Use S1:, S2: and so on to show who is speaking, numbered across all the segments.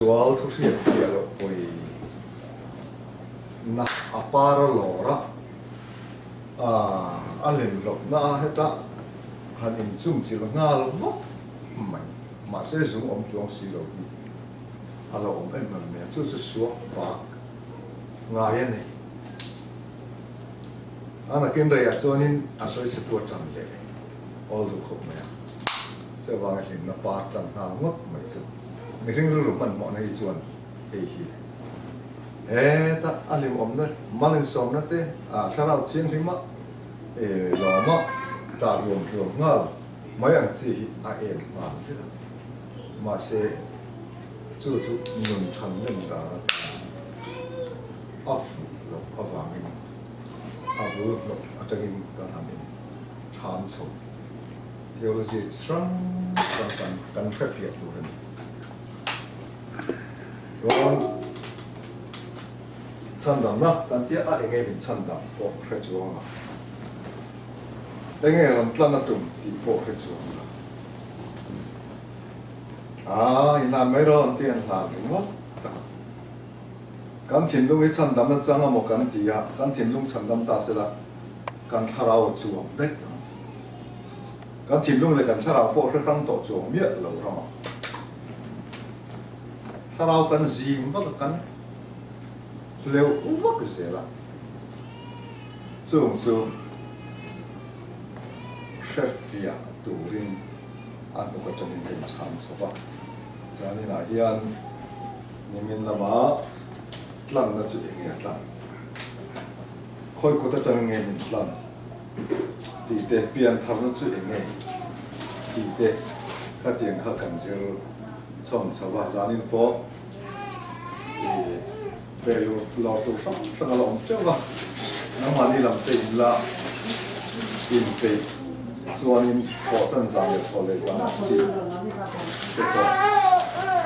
S1: Sual thu hriat fiah loh pawi na a par a lawr a, a lem lohna a heta han inchum chilh nghal vak mai. Mahse zung awm chuang si lo hi a lo awm em em mai a, chu chu suak bak ngai a nei. A nakin reiah chuanin a sawi chhe tu a tan leh awl duh khawp mai a, chuvanga hlimna par tlan nghal ngawt mai chu mihring rilru hmanhmawhna hi chuan hei hi heta a hlimawmna mal insawmna te thlarau thianghlima lawma tah hluam hluam nghal mai ang chi hi a em nghal vek a, mahse chu chu nun than lem dan atan a fuh loh avangin a bul hnawk atangin kan han in tham chho. Theology hrang hrang kan kan hrefiah tur a ni. Chuan chhandamna kan tia a enge min chhandam pawh hre chuang lo. Enge rawn tlan a tum tih pawh hre chuang lo. Aa inhlan mai rawh an ti an hlan ringawt a. Kan thinlung hi chhandam a chang a maw kan ti a, kan thinlung chhandam ta sela kan thlarau a chuang daih ang. Kan thinlung leh kan thlarau pawh hre hrang tawh chuang miah lo ramah thlarau kan zim vak a, kan hleuh vak zel a, chung chu hre fiah turin a hnuk atangin ka inchham chho va, zaninah hian Nimin lama tlanna chu eng nge a tlan? Khawi kut atang nge min tlan tih te, pian tharna chu eng nge tih te khatiang kha kan zir chhawm chho a, zanin pawh i belur lawr tur hrang hrang a la awm teuh a, nangmahni lam te in la inpeih chuanin thawh tan zan leh thawh leh zan ang chi te pawh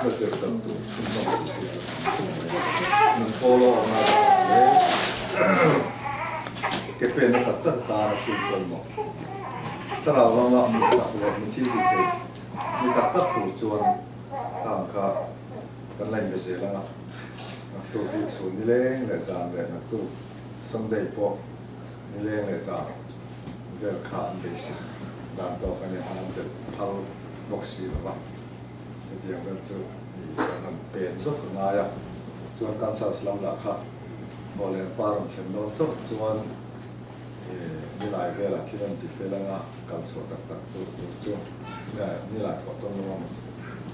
S1: la zir dan tur chhunzawm tur hi a la tam khawp mai. Nun follow a ngai tak ang hle. Ke pen a tak tak tan a thil pawimawh. Thlarau lama mi chak leh mi thil ti thei ni tak tak tur chuan khang kha kan la inbe zel ang a. Naktuk hi chhun nileng leh zan leh naktuk Sunday pawh nileng leh zan vel kha an beisei dan tawk a nia, an belh phal bawk si lo va, chutiang vel chu i kan han pen zawk a ngai a, chuan Kansas lam lah kha Hawleng pa rawn thlen dawn chauh chuan i nilai velah thil an ti fel anga kal chhuah tak tak tur tur chu nilai thawh tawn lo ang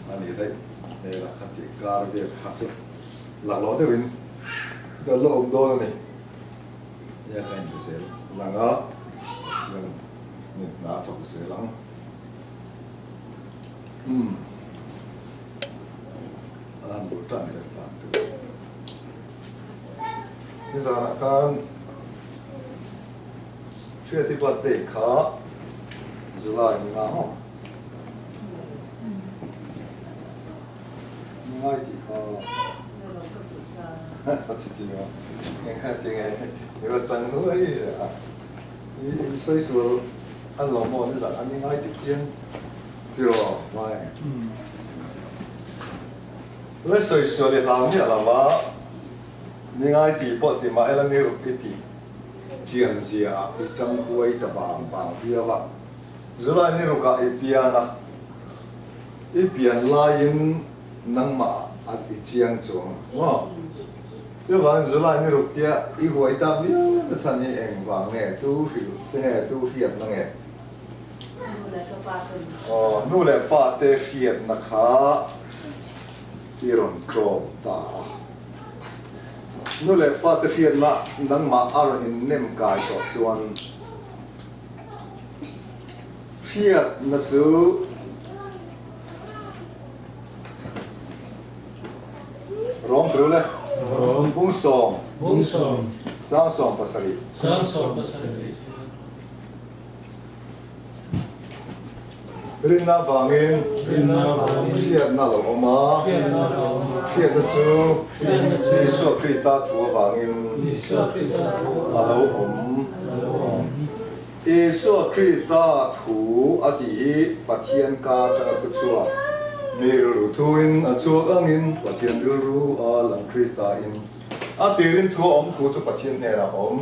S1: a nih daih hmel a kha tih kar vel kha chu laklawh deuhin kan la awm dawn a ni. Nia ka inbe zel lang a, Pathian min hna a thawk zel ang. Umm. A han bul tan leh dan tur. Nizanah khan Hriati birthday kha July ni nga maw? Ngai tih kha a chi ti maw? Eng kha ti nge i va tan huai a, i sawi sual an lo maw nizan an i ngai ti chiang tiraw mai? La sawi sual i hlau miah lo a, ni ngai tih pawh ti mah ila ni ruk i tih chian zia ah i tang huai ta bang bang viau a, July ni ruk ah i pian a. I pian laiin nangmah an i chiang chuang maw? Chuvangin July ni ruk tia i huai tak viau na chhan hi eng vang nge? Tu hrilh che nge? Tu hriatna nge? Aw, nu leh pa te hriatna kha i rawn tlawm ta a. Nu leh pa te hriatna nangmah a rawn innem kai tawh chuan Hriatna chu Rom ṭul e.
S2: Rom.
S1: Bung sawm.
S2: Bung sawm.
S1: Chang 17.
S2: Chang 17.
S1: Rinna vangin.
S2: Rinna vangin.
S1: Hriatna lo awm a.
S2: Hriatna lo awm a.
S1: Hriatna chu.
S2: Hriatna chu.
S1: Isua Krista thu avangin.
S2: Isua Krista thu
S1: a lo awm.
S2: A lo awm.
S1: Isua Krista thu a tih hi Pathian ka atanga thu chhuak. Mi rilru thuin a chhuak angin Pathian rilru a lang Krista in a tirin thu a awm thu chu Pathian hnenah a awm.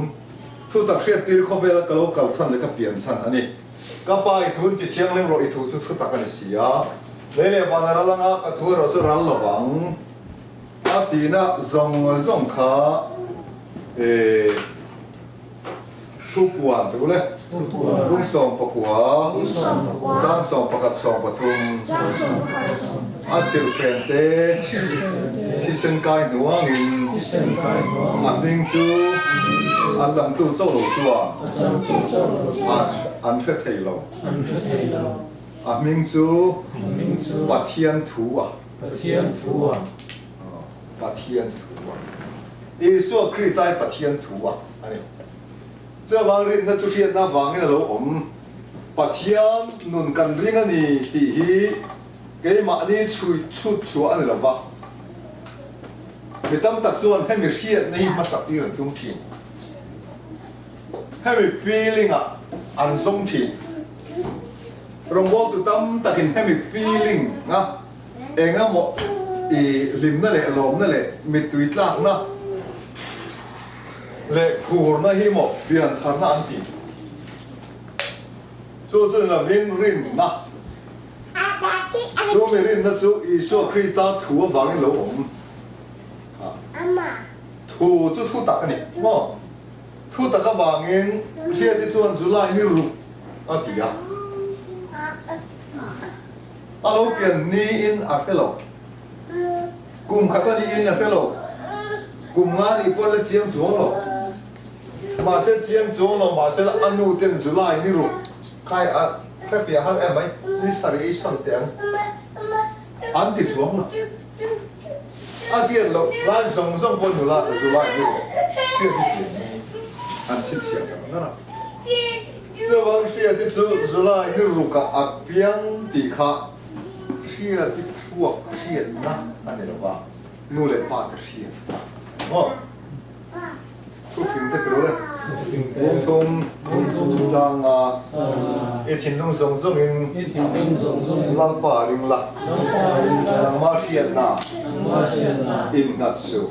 S1: Thu tak hriattir khawvela ka lo kal chhan leh ka pian chhan a ni. Ka pa i thu in ti thianghlim rawh i thu chu thu tak a ni si a. Lei leh van a ral anga ka thu erawh chu ral lovang a tihna zawng zawng kha e. Thupuan te ule. Bung 14, chang 11 13 A silhfen te thisen kai hnuangin a hming chu a changtu chauh lo chuan an hre thei lo. A hming chu Pathian thu a. Pathian thu a. Isua Krista hi Pathian thu a a ni. Chuvang rinna chu hriatna avangin a lo awm. Pathian nun kan ring a ni tih hi keimahni chhui chhut chhuah a ni lo va. Mi tam tak chuan hemi hriatna hi hmasak tir an tum thin. Hemi feeling ah an zawng thin. Rawngbawltu tam takin hemi feeling a Eng emaw i hlimna leh lawmna leh mittui tlakna leh phurna hi maw piantharna an ti. Chu chu ni lovin rinna, chu mi rinna chu Isua Krista thu avangin lo awm. Thu chu thu tak a ni maw? Thu tak avangin Hriati chuan July ni ruk a ti a. A lo pian niin a hre lo. Kum khat a niin a hre lo. Kum nga nih pawh la chiang chuang lo. Mahse chiang chuang lo mahse a nu ten July ni ruk khai a hre fiah har em mai, ni sarih i sawn teh ang an ti chuang lo. A hriat loh lai zawng zawng pawh nula July ni ruk hriat hi pian ni an chhinchhiah tak ngar a. Chuvang Hriati chu July ni rukah a piang tih kha Hriati thluak hriatna a ni lo va, nu leh pa te hriatna maw? Thufing te tur bungthum changa i thinlung zawng zawngin Lalpa ring la, nangmah hriatna innghat suh.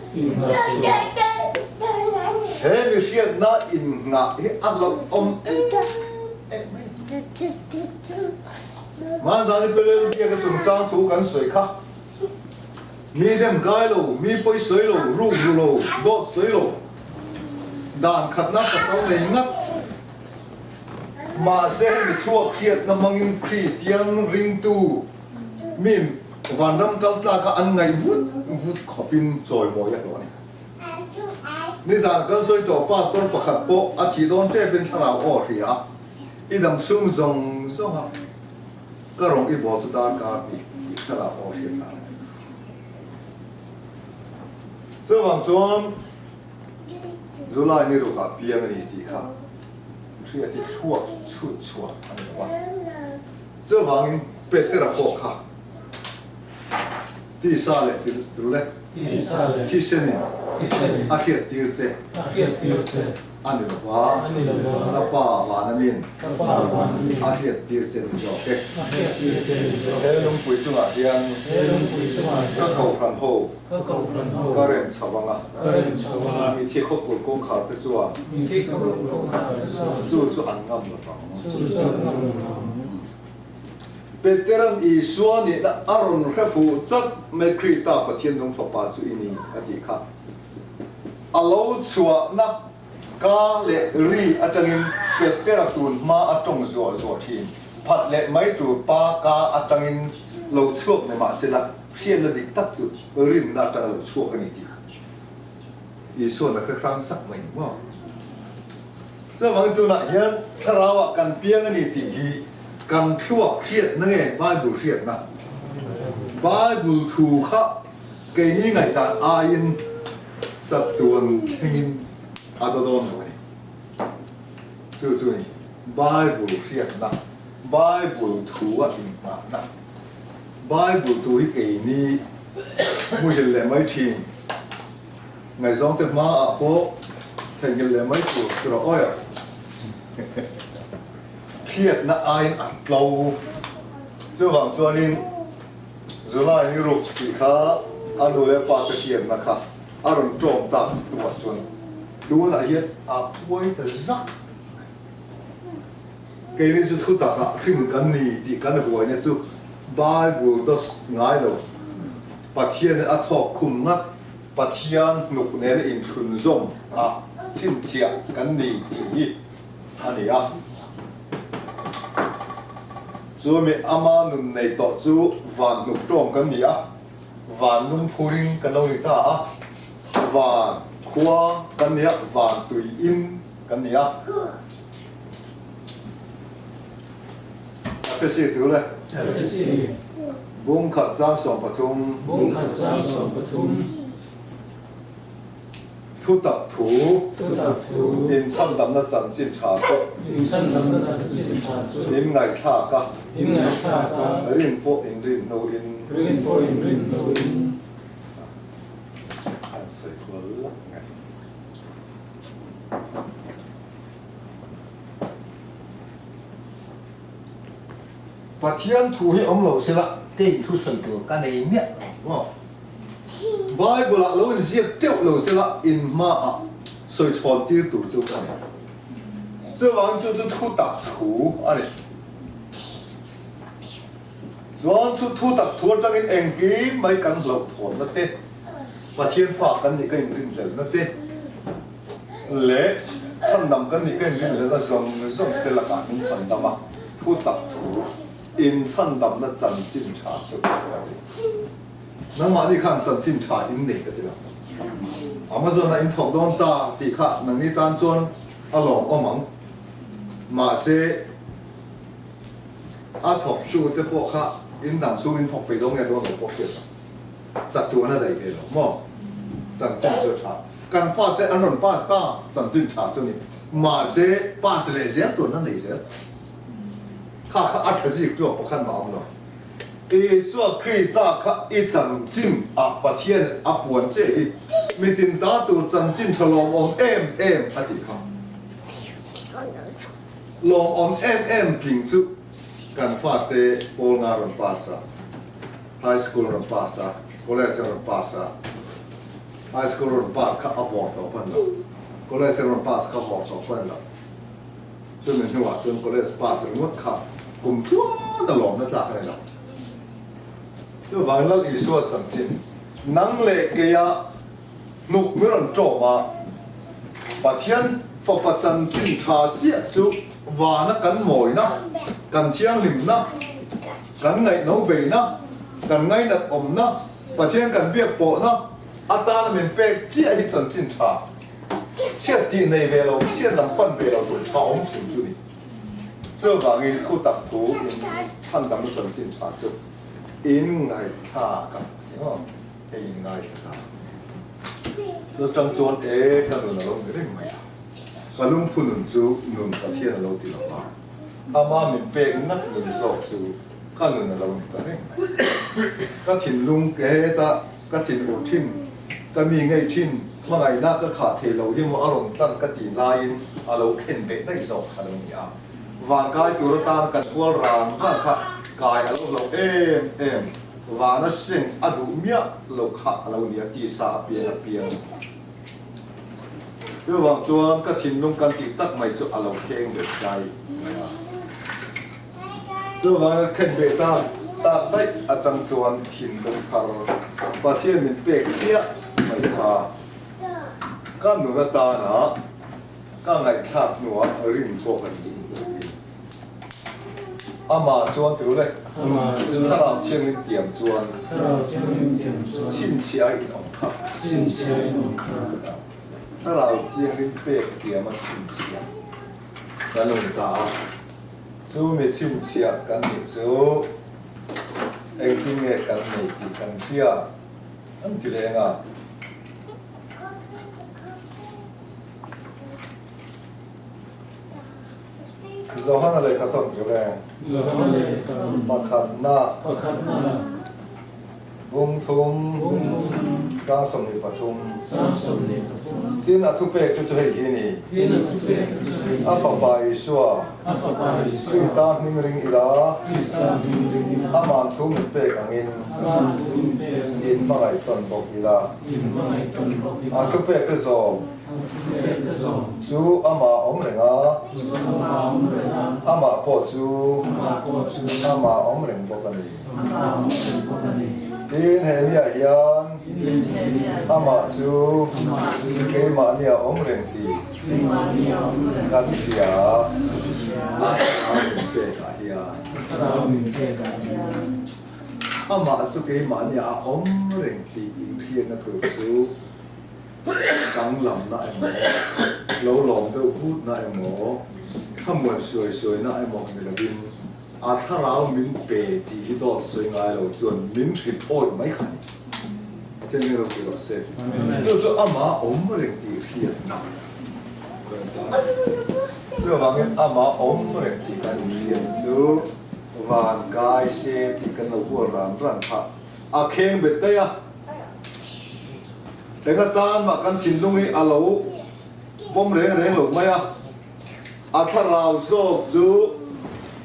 S1: He mi hriatna inngah hi a hlauhawm em em mai. Hmanzani Pelel biaka chungchang thu kan sawi kha. Mi dem kai lo, mi pawi sawi lo, ruk ru lo, dawt sawi lo, dan khatna pasal nei ngat. Mahse hemi thluak hriatna hmangin Kristian ringtu mi vanram kal tlaka an ngaih vut vut khawpin chawimawi a hlawh a ni. Nizan kan sawi tawh pastor pakhat pawh a thih dawn tepin thlarau aw a hria a, i dam chhung zawng zawng a ka rawng i bawl chu darkar hnih tih thlarau aw hriat dan a ni. Chuvang chuan July ni rukah piang a ni tih kha hriat i thluak chhut chhuah a ni lo a. Chuvangin Petera pawh kha tisa leh tirle thisenin a hriattir che a ni lo va, ka Pa Vanamin a hriattir che ni zawk e. He lungpui chungah hian ka kohhran ho ka rem chho ang a, mithi khawpui kawngkhar te chuan chu chu an ngam lo vang. Peteran Isua nihna a rawn hre fuh chat mai Krista Pathian nung fapa chu i ni a tih kha. A lo chhuahna ka leh ri atangin Petera tun hma a tawng zuah zuah thin. Phat leh mai tur pa ka atangin lo chhuak ni mahsela hriatna dik tak chu rinna atanga lo chhuak a ni tih Isuan a hre hrang sak mai ni maw? Chuvangin tunah hian thlarauah kan piang a ni tih hi kan thluak hriatna nge Bible hriatna? Bible thu kha keini ngaihdan aiin chatuan thlengin a daw dawn lo a ni. Chu chu ni Bible hriatna, Bible thu a inngahna. Bible thu hi keini muhil leh mai thin. Ngaihzawngte hmaah pawh theihnghilh leh mai tur tur a awi a. Hriatna aiin a tlo. Chuvang chuanin. July ni ruk tih kha a nu leh pa te hriatna kha a rawn ṭawm tak hnuah chuan tunah hian a phuai ta zak mai. Keini chu thu takah hrim kan ni tih kan huaina chu Bible dawt ngai lo, Pathianin a thawk khum ngat, Pathian hnuk nena inthlun zawm a chhinchhiah kan ni tih hi a ni a. Chumi ama nun nei tawh chu van hnuk tawng kan ni a, van lung phurin kan lo ni ta a, van khua kan ni a, van tui in kan ni a. Efesi tu le?
S2: Efesi.
S1: Bung khat chang 13.
S2: Bung khat chang 13.
S1: Thutak thu.
S2: Thutak thu.
S1: Inchhandamna chanchin tha chu.
S2: Inchhandamna chanchin tha chu.
S1: In ngaihthlak a.
S2: In ngaihthlak a.
S1: Rin pawh in rin hnuin.
S2: Rin pawh in rin hnuin.
S1: An sawi kual lak ngai. Pathian thu hi awm lo sela kei thu sawi tur ka nei miah lo maw? Bible ah lo inziak teuh lo sela in hmaah sawi chhawn tir tur chu ka nei. Chuvang chu chu thu tak thu a ni. Chuan chu thu tak thu atangin engkim mai kan hlauhthawnna te, Pathian fa kan nih ka inrinhlelhna te leh chhandam kan nih ka inrinhlelhna zawng zawng te lakah min chhandam a, thu tak thu inchhandamna chanchin tha chu ka ti. Nangmahni khan chanchin tha in nei ka ti lo. Amazon-a in thawk dawn ta tih kha nangni tan chuan a lawmawm ang. Mahse, a thawk chu te pawh kha in dam chhung in thawk peih dawn nge dawn lo pawh hriat ang. Chatuan a daih ve lo maw? Chanchin chu a tha. Kan fate an rawn pass ta, chanchin tha chu ni. Mahse, pass leh zel tun a nei zel. Kha kha a tha zik tluak pakhat mah a awm lo. Isua Krista kha i chanchin ah Pathian a puan che hi mitin ta tur chanchin tha lawmawm em em a tih kha. Lawmawm em em tling chu kan fate pawl nga rawn pass a, high school rawn pass a, college rawn pass a, high school rawn pass kha a vawr tawh hman lo, college rawn pass kha vawr tawh hman lo. Chumi hnuah chuan college pass ringawt kha kum tluan a lawmna tlak a ni lo. Chuvangin Lal Isua chanchin nang leh keia hnuk min rawn ṭawm a, Pathian Fapa chanchin ṭha chiah chu vana kan mawina, kan thianghlimna, kan ngaihno beina, kan ngainat awmna, Pathian kan biak pawhna atana min pek chiah hi chanchin ṭha. Chhiat tih nei ve lo, chhiat lam pan ve lo tur tha awm chhun chu ni. Chuvangin thu tak thu in chhandam na chanchin tha chu in ngaihthlak a, emaw hei in ngaithla ta. Chu tang chuan e ka nun a lo ni reng mai a, ka lungphu nun chu nun Pathian a lo ti lo va, ama min pek ngat nun zawk chu ka nun a lo ni ta reng mai. Ka thinlung ke heta ka thinur thin, ka mi ngei thin, hmangaihna ka khah thei lo hi maw a rawn tlan ka tih laiin a lo khen beh daih zawk a lo ni a. Van kai tur atan kan hual rang rang kha kai a lo hlauh em em, vana seng a duh miah lo kha a lo ni a tisa a piang a piang. Chuvang chuan ka thinlung kan tih tak mai chu a lo kheng beh dai mai a. Chuvangin khen ve ta tak daih atang chuan thinlung thar Pathian min pek chiah mai kha ka nun atana ka ngaihthlak hnuah rin pawh kan ring tawh hi. Amah chuan ti ule, Thlarau Thianghlim tiam chuan chhinchhiah in awm kha. Thlarau Thianghlim pek tiama chhinchhiah kan lo ni ta a. Chu mi chhinchhiah kan nih chu engtin nge kan nei tih kan hria an ti leng a. Johana lehkha thawn chu le? Pakhatna. Bung thum. Chang 23. Tin a thupek chu chu hei hi a ni. A fapa Isua. Krista hming ring ila. Aman thu min pek angin. In hmangaih tawn bawk ila. A thupek te zawm. Chu amah awm reng a. Amah pawh chu amah awm reng bawk a ni. Tin, he miah hian amah chu keimahni a awm reng tih kan hria a thlarau min pekah hian. Amah chu keimahni a awm reng tih inhriatna tur chu danglamna emaw, lo lawm deuh vutna emaw, thlamuan suai suaina emaw ni lovin, A thlarau min pe tih hi dawt sawi ngai lo chuan min hrilh awih mai kha a ni. Pathian hming ropui rawh se. Chu chu amah awm reng tih hriatna kan ta a ni. Chuvangin amah awm reng tih kan inhriat chu van kai se tih kan lo hual ran ran kha a kheng bet daih a. Enga tan mah kan thinlung hi a lo pawm reng reng lo mai a. A thlarau zawk chu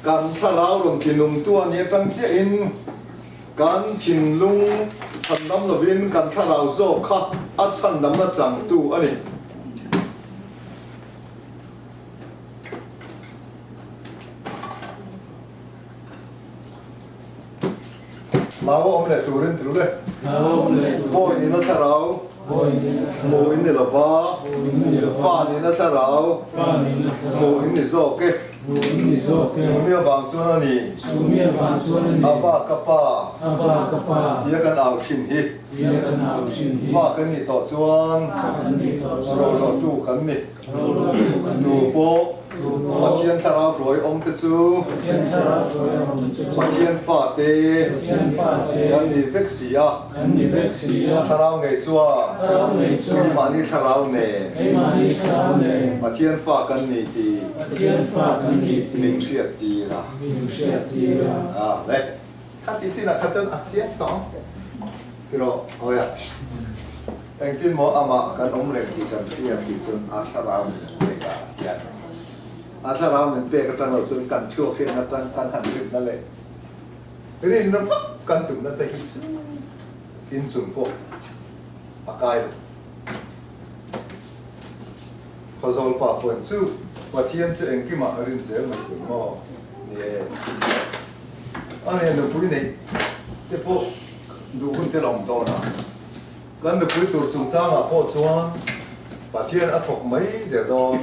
S1: kan thlarau rawn ti nungtu a ni atang chiahin kan thinlung chhandam lovin kan thlarau zawk kha a chhandamna changtu a ni. Hlau a awm leh turin ti lule. Bawi nihna thlarau hmuh in ni lova, fa nihna thlarau hmuh in ni zawk e. Chu mi avang chuan a ni, A pa ka pa tia kan au thin hi. Fa kan nih tawh chuan rawlawhtu kan ni. Tu pawh Pathian thlarau hruai awm te chu Pathian fate kan ni vek si a, thlarau ngei chuan keimahni thlarau nen Pathian fa kan ni tih min hriat tir a. Le, khati chinah kha chuan a chiang tawh ang tiraw hawi a. Engtin maw amah kan awm reng tih kan hria tih chuan a thlarau min pek ah hian a thlarau min pek atang lo chuan kan thuak hian atang kan han rinna leh rinna vak kan tumna te hi chu inchung pawh a kai lo. Khawzawl pa pawhin chu Pathian chu engkimah a rin zel mai tur maw? Ni e. A nia nupui neih te pawh duh hun te la awm dawn a. Kan nupui tur chungchangah pawh chuan Pathian a thawk mai zel dawn,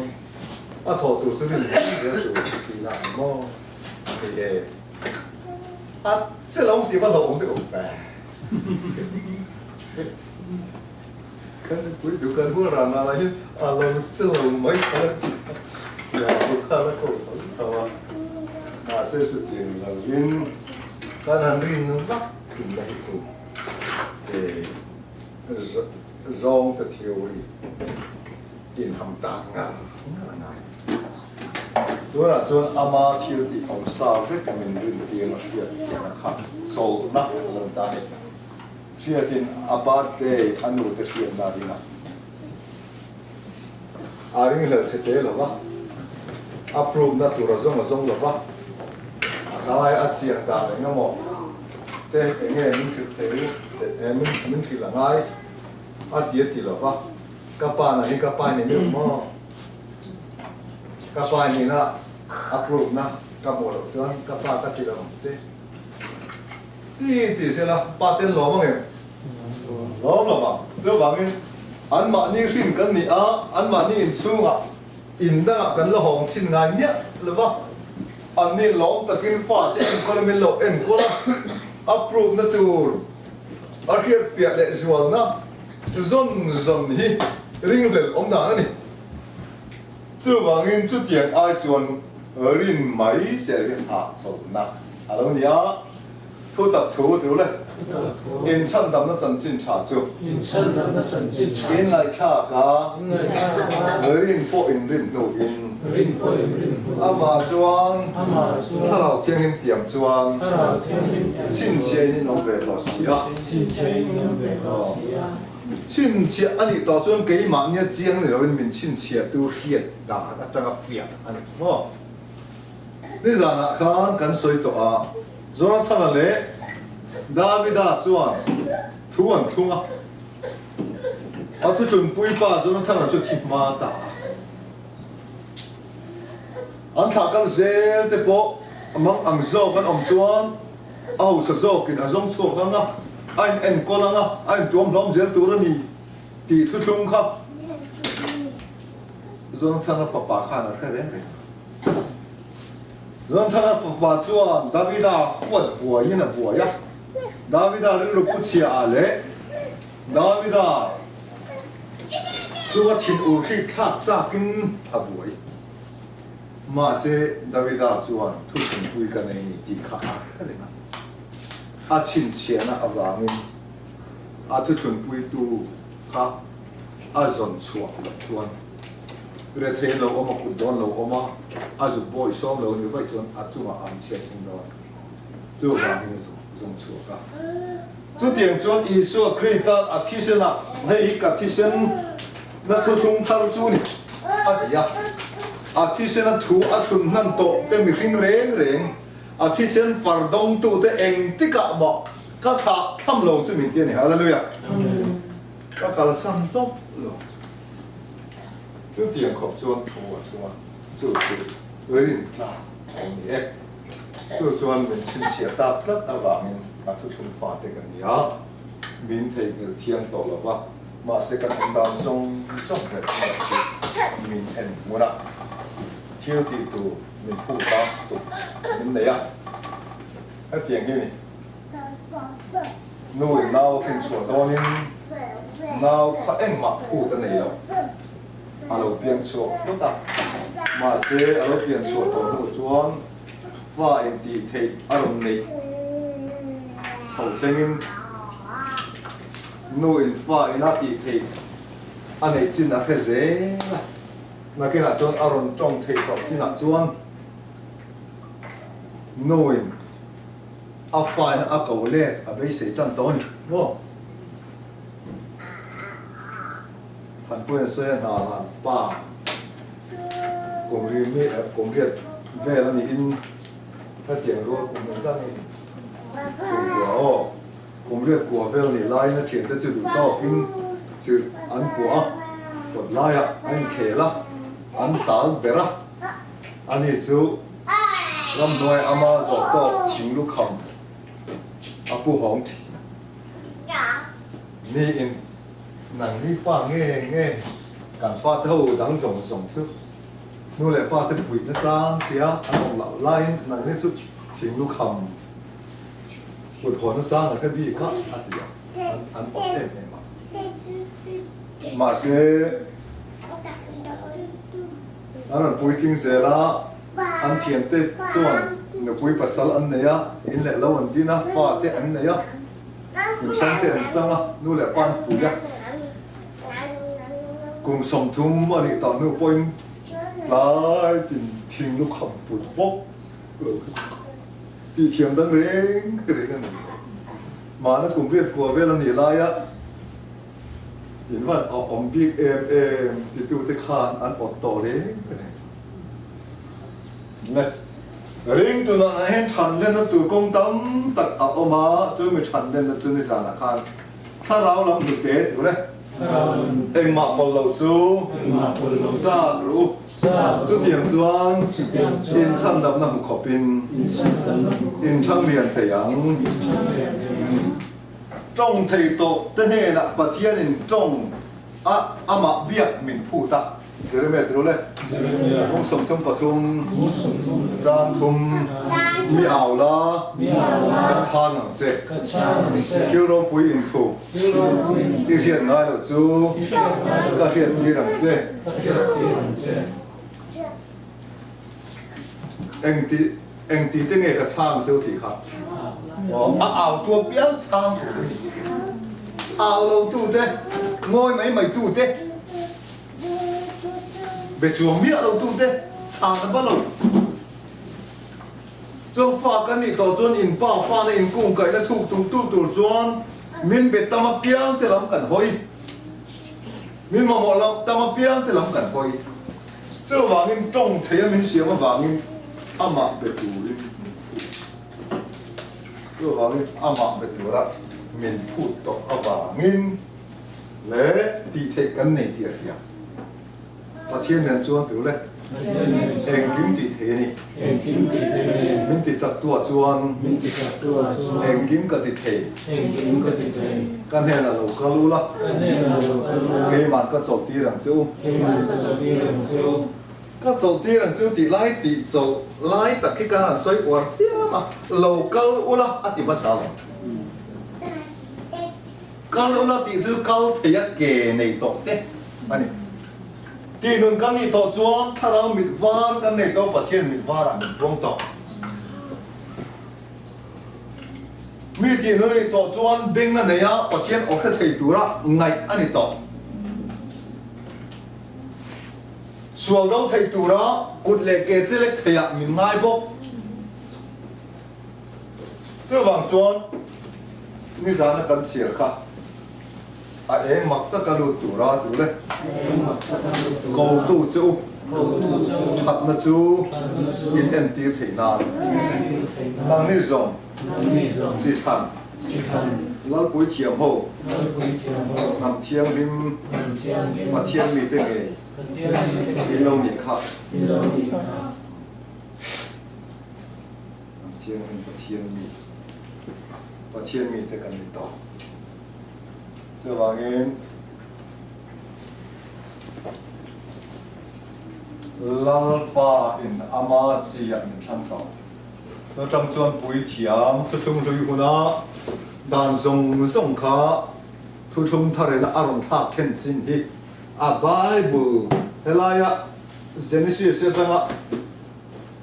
S1: a thawh tur chu rin mai zel tur tihna a ni maw? Hei e, a che lo tih va hlauhawm deuh awm se. Kan nupui tur kan hual ran ah hian a lo che lo mai kha la ti a, tia bu kha la ko tho tho a, mahse chutiang lovin kan han rin vak thinna hi chu. Zawng te theory inham tan ngar ngar a ngai. Tunah chuan ama thil tih awm sa vek min rin tir a hriat chiahna kha chawlhna a lo ta a ni. Hriatin a birthday a nu te hriatna a ring a, a ringhlel chhe te lo va, a prove na tur a zawng a zawng lo va, a kai a chiang dan eng emaw te eng nge min hrilh thei u eh min min hrilh a ngai a ti a ti lo va, ka pa na hi ka pa ni meuh maw, ka pa nihna a prove na ka hmuh loh chuan ka pa ka ti lo ang che ti ti sela pa ten lawm ang em? Lawm lo vang. Chuvangin anmahni hrin kan ni a, anmahni inchhungah in dangah kan la hawng chhin ngai miah lo va. Anni lawm takin fate enkawl a min lo enkawl a, a prove na tur a hriatfiah leh zualna zawn zawn hi ringhlel awm dan a ni. Chuvangin chutiang ai chuan rin mai zel hi hahchawlhna a lo ni a. Thutak thu tu le. Inchhandamna chanchin tha chu. Inngaihthlak a. Rin pawh inrin hnuin. Amah chuan Thlarau Thianghlim tiam chuan chhinchhiahin in awm ve tawh si a. Chhinchhiah a nih tawh chuan keimahnia chiang ni loin min chhinchhiahtu hriat dan atanga fiah a ni maw? Nizanah khan kan sawi tawh a, Jonathana leh Davida chuan thu an thlung a. A thuthlunpui pa Jonathana chu thi hma ta a. An thlah kal zel te pawh a mang ang zawk an awm chuan a hausa zawkin a zawng chhuak ang a, a in enkawl ang a, a intuam hlawm zel tur a ni tih thuthlung kha Jonathana fapa khan a hre reng reng a. Jonathana fapa chuan Davida huat buaiin a buai a, Davida rilru pu chhia ah leh Davida chunga thinur hrik thlak chakin a buai. Mahse Davida chuan thuthlungpui ka nei ni tih kha a hre reng a, a chhinchhiahna avangin a thuthlungpuitu kha a zawn chhuah loh chuan Rethei lo awm a kut dawn lo awm a, a zuk bawi sawm lo ni vaih chuan a chungah an chhiat thung dawn. Chuvangin a zawng chhuak a. Chutiang chuan Isua Krista a thisenah, Hei hi ka thisen na thuthlung thar chu ni, a ti a. A thisena thu a thlun hnan tawh te mihring reng reng, a thisen far dawngtute engtikah mah ka thlah tham lo chu min ti a ni. Hallelujah! Ka kalsan tawp lo chu. Chutiang khawp chuan thu a chhung a, chu chu rintlak a ni e. Chu chuan min chhinchhiah tak tlat avangin a thuthlung fate ka ni a, min theihnghilh thiang tawh lo va, mahse kan awm dan zawng zawng leh thil chu min en hmun a, thil tih tur min phut a, tuk min nei a, hetiang hi a ni. Nu in nau a khin chhuah dawnin nau kha engmah phut a nei lo. A lo piang chhuak phawt a, mahse a lo pian chhuah tawh hnu chuan fa intih theih a rawn neih chho thlengin nu in fa ina tih theih a neih chin a hre zel a. Nakinah chuan a rawn tawng theih tawh chinah chuan nu in A fine a ko let a beisei tan tawh a ni maw? Thanpuia sawi a hna lan pa kum ri mi kum riat vel a niin hetiang rual kum engzat nge ni? Kum kua aw kum riat kua vel nih laiin a thiante chu duh tawkin chirh an puah a, kawt laiah a inkhel a, an tal ber a, ani chu Ramhnuai ama zawh tawk thing lukham a pu hawng thin. Ni in nang ni pa nge nge kan pa te ho dang zawng zawng chu nu leh pa te puih na chang tia an awm loh laiin nang ni chu thing lukham kut hawn na chang a hre bik a a ti a an awt em em a. Mahse. An rawn puitling zel a, an thiante chuan nupui pasal an nei a, in leh lo an din a, fa te an nei a, in hrang te an chang a, nu leh pa an pui a. Kum 30 a nih tah hnu pawhin tlai tin thing lukham put bawk lo kha chu tih thiam dang reng reng a ni. Mahna kum riat kua vel a nih laia In van awm bik em em titute khan an awt tawh reng reng. Le, ring tunah hian than lenna tur kawng tam tak a awm a, chu mi than lenna chu nizanah khan thlarau lam hnute tur e. Engmah pawlh loh chu chak ru. Chutiang chuan inchhandamna hmu khawpin inthang lian thei ang. Tawng thei tawh te hnenah Pathianin tawng a amah biak min phut a. Jeremiah ti rawh le. Kawng 33 chang thum mi au la ka chhang ang che. Thil ropui inthup i hriat ngai loh chu ka hriat tir ang che. Engti engti te nge ka chhang cheu tih kha. A au tu apiang chhang tur a ni. Au lo tu te, ngawi mai mai tu te, be chuang miah lo tu te chhan a va lo. Chuan fa kan nih tawh chuan in pa fa na in kung kaihna thuk tum tu tur chuan min be tam apiang te lam kan hawi. Min mamawh lam tam apiang te lam kan hawi. Chuvangin tawng thei a min siam avangin amah be turin min phut. Chuvangin amah be tura min phut tawh avangin leh tih theih kan nei tih a hria. Pathian nen chuan tu le? Engkim tih thei a ni. Min ti chak tu ah chuan engkim ka ti thei. Ka hnenah lo kal u la. Keimah ka chawlh tir ang che u. Ka chawlh tir ang che u tih lai tih chawlh lai tak hi ka han sawi uar chiam a, lo kal u la a ti hmasa lo. Kal u la tih chu kal thei a ke nei tawh te a ni. Tih nun kan nih tawh chuan thlarau mit var kan nei tawh Pathian mit varah min buang tawh. Mi tih nun a nih tawh chuan beng a nei a, Pathian aw hre thei tura ngaih a ni tawh. Sual do thei tura kut leh ke che lek theiah min ngai bawk. Chuvang chuan nizana kan chhiar kha a eng mak taka lut tura tul e. Kotu che u thatna chu in entir theih nan nangni zawng chi thlan Lalpui thiam ho hnam thianghlim Pathian mite ngei in lo nih kha. Hnam thianghlim Pathian mi Pathian mite kan ni tawh. Chuvangin Lalpa in ama chi ah min thlang tawh. Chutang chuan puithiam thuthlung hlui huna dan zawng zawng kha thuthlung tharin a rawn thlak thlen chin hi a Bible helaia Genesis atanga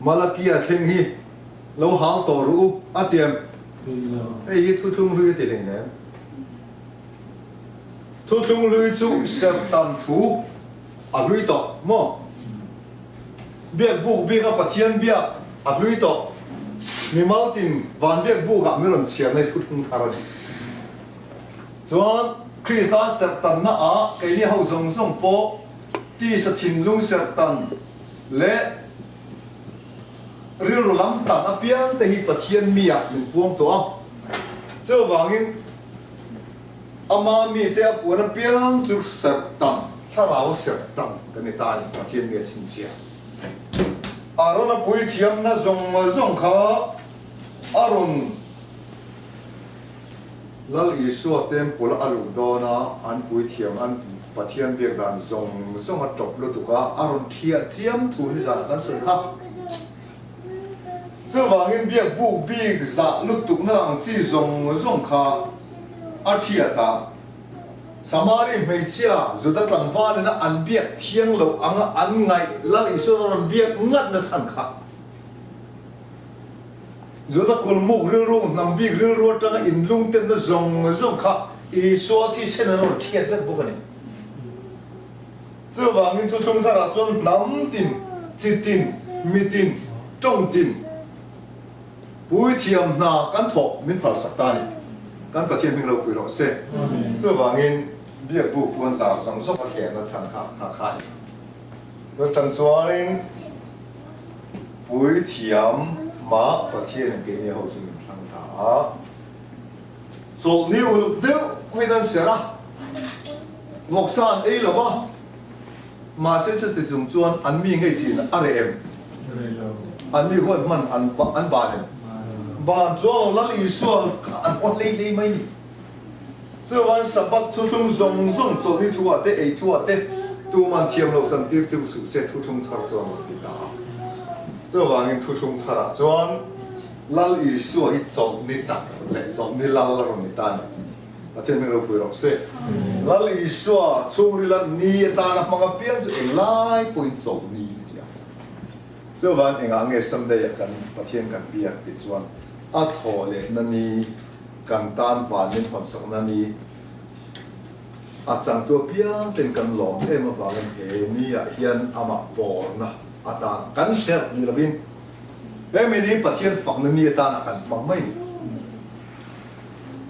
S1: Malakia thleng hi lo hal tawh ru u a tiam. Hei hi thuthlung hlui a ti hlei nem. Thuthlung hlui chu serhtan thu a hlui tawh maw? Biak buk bik a Pathian biak a hlui tawh. Mimal tin van biak buk ah mi rawn chhiar nei thuthlung thar a ni. Chuan Krista serhtanna ah keini ho zawng zawng pawh tisa thinlung serhtan leh rilru lam tan apiang te hi Pathian mi ah min puang tawh a. Chuvangin Ama mite a puan apiang chu serhtan, thlarau serhtan kan ni ta a ni, Pathian mi a chhinchhiah. Aaron a puithiamna zawng zawng kha a rawn Lal Isua temple a luh dawn a, an puithiam an Pathian biak dan zawng zawng a tawp lutuk a, a rawn thiah chiam thu nizanah kan sawi kha. Chuvangin biak buk bik zah lutukna ang chi zawng zawng kha a thiat a. Samari hmeichhia Juda tlangval ina an biak thiang loh anga an ngaih Lal Isua rawn biak ngatna chhan kha Juda kulmuk rilru, hnam bik rilru atanga inlungtenna zawng zawng kha Isua thisen an rawn thiat vek bawk a ni. Chuvangin thuthlung tharah chuan hnam tin, chi tin, mi tin, tawng tin puithiam hna kan thawh min phalsak ta a ni. Kan Pathian hming ropui rawh se. Chuvangin biak buk puan zar zawng zawng a thlenna chhan kha kha kha a ni. Chutang chuanin puithiam mah Pathianin keini ho chu min thlang ta a. Chawlhni uluk deuh pawhin an serh a, vawksa an ei lo va, mahse chuti chung chuan an mi ngei chin a reh em? An mi huat hman an an ban em? Ban chuan lo Lal Isua kha an haw hlei hlei mai ni. Chuan Sabbath thuthlung zawng zawng chawlhni thu ah te ei thu ah te tuman thiam loh chantir chu suh se thuthlung thar chuan rawn ti ta a. Chuvangin thuthlung thar ah chuan Lal Isua hi chawlhni tak leh chawlhni lal a rawn ni ta a ni. Pathian hming ropui rawh se. Lal Isua chhungrila ni atana hmang apiang chu englai pawhin chawlhni a ti a. Chuvang engah nge Sunday ah kan Pathian kan biak tih chuan. A thaw lehna ni, kan tan van min hawnsakna ni, a changtu apiang ten kan lawm em avangin he ni ah hian amah bawrna atan kan serh ni lovin he mi ni Pathian fakna ni atana kan hmang mai ni.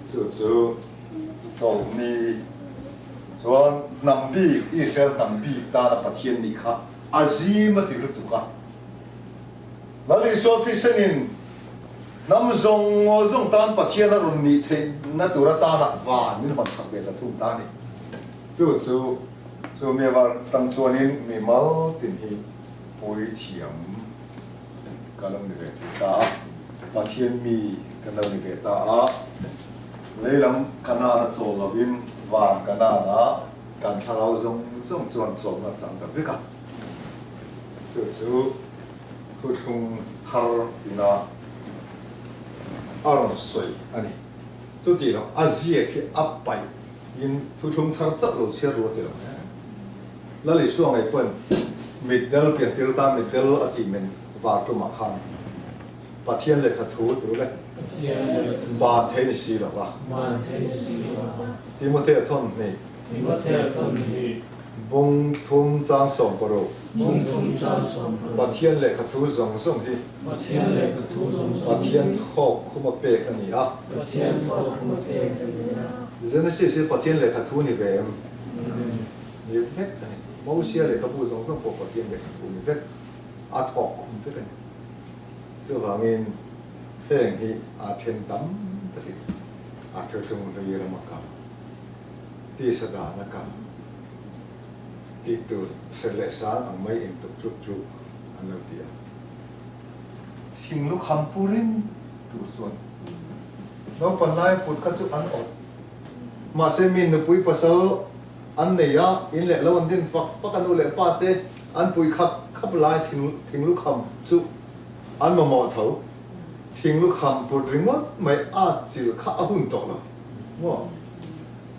S1: Chu chu chawlhni chuan hnam bik, Israel hnam bik tana Pathian nih kha a zim a ti lutuk a. Lal Isua thisenin hnam zawng zawng tan Pathian a rawn nih theihna tur atana van min hawn sak ve ta thung ta a ni. Chu chu chu mi avar tang chuanin mi mal tin hi puithiam ka lo ni ve thei ta a, Pathian mi kan lo ni ve ta a, leilam Kanaan a chawl lovin van Kanaan ah kan thlarau zawng zawng chuan chawlhna chang ta vek a. Chu chu thuthlung thar ina a rawn sawi a ni. Chuti lo a ziak hi a paih in thuthlung thar chauh lo chhiar ru a ti lo hle. Lal Isua ngei pawhin mitdel piantir tan mitdel a tih men var tumah khan Pathian lehkha thu tur le ban thei ni si lo va. Timothea thawn hnih. Bung thum chang 16.
S2: Bung thum chang 16.
S1: Pathian lehkha thu zawng zawng hi.
S2: Pathian lehkha thu zawng zawng hi.
S1: Pathian thawk khuma pek a ni a.
S2: Pathian thawk khuma pek a ni a.
S1: Genesis hi Pathian lehkha thu ni ve em?
S2: Ni ve.
S1: Ni vek a ni. Mosia lehkhabu zawng zawng pawh Pathian lehkha thu ni vek. A thawk khum vek a ni. Chuvangin heng hi a then tam takin a thuthlung hlui rama kal. Tisa dan a kal tih tur ser leh sang ang mai in tuk tluk tluk an lo ti a. Thing lukham pu reng tur chuan naupan lai put kha chu an awt. Mahse mi nupui pasal an nei a, in leh lo an din pak pak a nu leh pa te an pui khap khap lai thing thing lukham chu an mamawh tho. Thing lukham put ringawt mai a chil kha a hun tawh lo. Maw?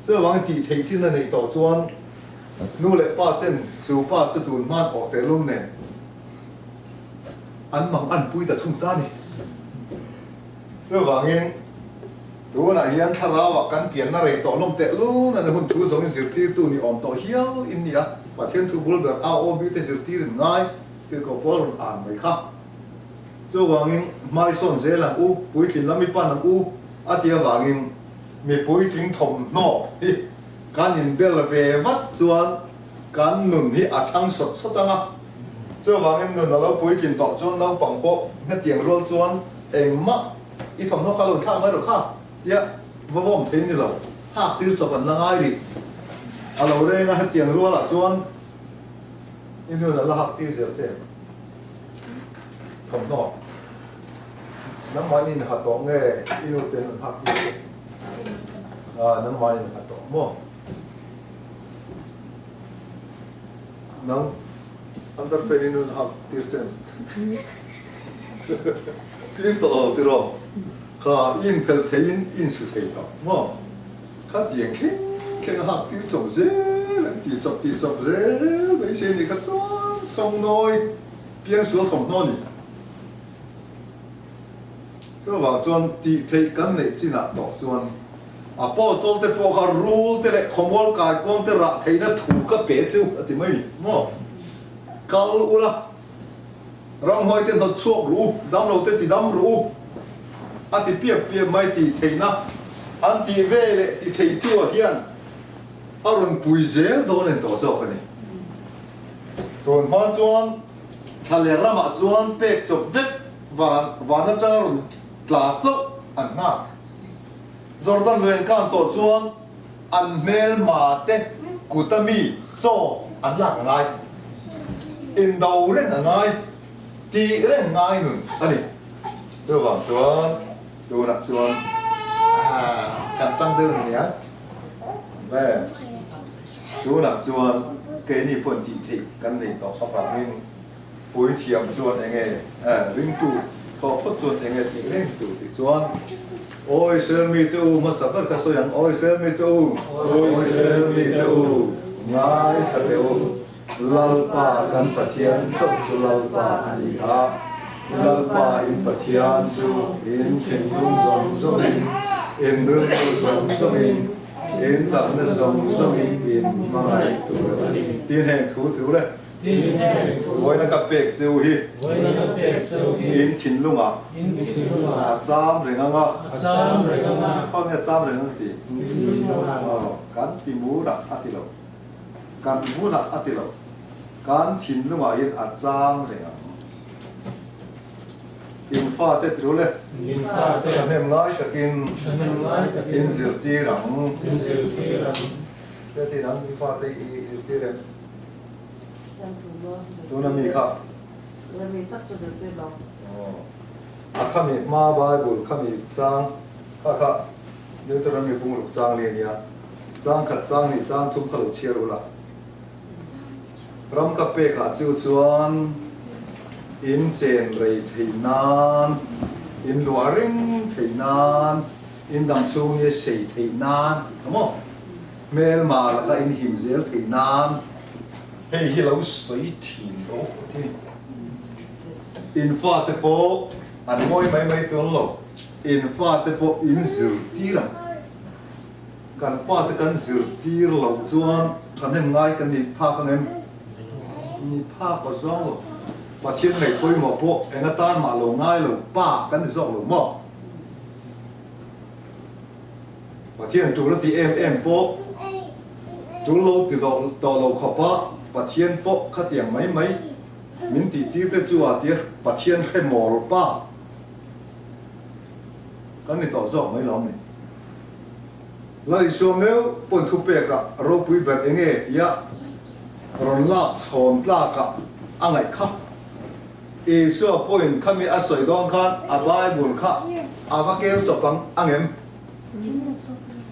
S1: Chuvangin tih theih chin a neih tawh chuan nu leh pa ten chu pa chu tun hman awh teh lum nen an mang an pui ta thung ta a ni. Chuvangin tunah hian thlarauah kan pianna rei tawh lawm teh lun a ni hun thu zawngin zirtirtu ni awm tawh hial in ni a, Pathian thu bul ber AOB te zirtir in ngai tirhkoh pawl rawn an mai kha. Chuvangin hmaisawn zel ang u, puitlin lam i pan ang u a ti avangin Mi puitling thawmhnaw hi kan inbel ve vat chuan kan nun hi a thang sawt sawt ang a. Chuvangin nun a lo puitlin tawh chuan naupang pawh hetiang rual chuan engmah i thawmhnaw kha lo inthlak mai rawh kha tia va vawm thei ni lo, hak tir chawp an la ngai rih. A lo reng a hetiang rualah chuan i nun a la hak tir zel che thawmhnaw. Nangmah in ha tawh nge i nu ten an hak tir che? Ah, nangmah in ha tawh maw? Nang underpant i nu an hak tir che em? Tir tawh lo tiraw? Kha i inphelh theiin i insu thei tawh maw? Khatiang thleng thleng a hak tir chawp zel an ti chawp tih chawp zel mai se ni kha chuan sawngnawi piangsual thawmhnaw a ni. Chuvang chuan tih theih kan neih chinah tawh chuan a Apostol te pawh kha rul te leh khawmual kaikuang te rah theihna thu ka pe chu a ti mai maw? Kal ula, ramhuai te hnawt chhuak ru u, damlo te ti dam ru u a ti piap piap mai tih theihna an tih ve leh ti theitu ah hian a rawn pui zel dawn en tawh zawk a ni. Tun hma chuan Thla leh ramah chuan pek chawp vek van van atanga rawn tla chauh an nghak. Jordan lui an kan tawh chuan an hmelma te kuta mi chaw an lak a ngai. Indo reng a ngai, tih reng ngai nun a ni. Chuvang chuan tunah chuan kan tang deuh nia. Tunah chuan keini pawhin tih theih kan nei tawh avangin puithiam chuan enge ringtu tawh phawt chuan enge tih reng tur tih chuan Aw Israel mite u hmasa ber kha sawi ang Aw Israel mite u Aw Israel mite u ngaithla teh u Lalpa kan Pathian chauh chu Lalpa a ni a. Lalpa in Pathian chu in thinlung zawng zawngin, in rilru zawng zawngin, in chakna zawng zawngin in hmangaih tur a ni. Tin heng thu thu le. Vawiina ka pek cheu hi in thinlungah a cham reng ang a. Khawnge a cham reng ang ti? Kan ti murah a ti lo. Kan hmunah a ti lo. Kan thinlungah hian a cham reng ang. In fate tirul le. Thahnem ngai takin in zirtir ang. Heti nang i fate i zirtir em? Tuna mi kha. A khami hma Bible khami chang kha kha Deuteronomy bungruk chang li a nia. Chang khat chang nih chang thum kha lo chhiar ula. Ram ka pek ah chu chuan in chen rei thei nan, in luah reng thei nan, in dang chhung hi sei thei nan a maw? Hmelma laka in him zel thei nan hei hi lo sawi thin rawh a ti. In fate pawh an ngawi mai mai tun lo, in fate pawh in zirtir ang. Kan fate kan zirtir loh chuan thahnem ngai kan ni phak ang em? Ni phak aw zawng lo. Pathian ngaih pawimawh pawh eng atan mah lo ngai lo pa kan ni zawk lo maw? Pathian tul a ti em em pawh tul lo ti tawh lo khawpa Pathian pawh khatiang mai mai min tih tir te chu a tia Pathian hre mawl pa kan ni tawh zawk mai lo ni. Lal Isua meuh pawn thupekah ropui ber enge tia rawn lak chhawn tlakah a ngaih kha. Isua pawhin khami a sawi dawn khan a Bible kha a va kel chawp ang ang em?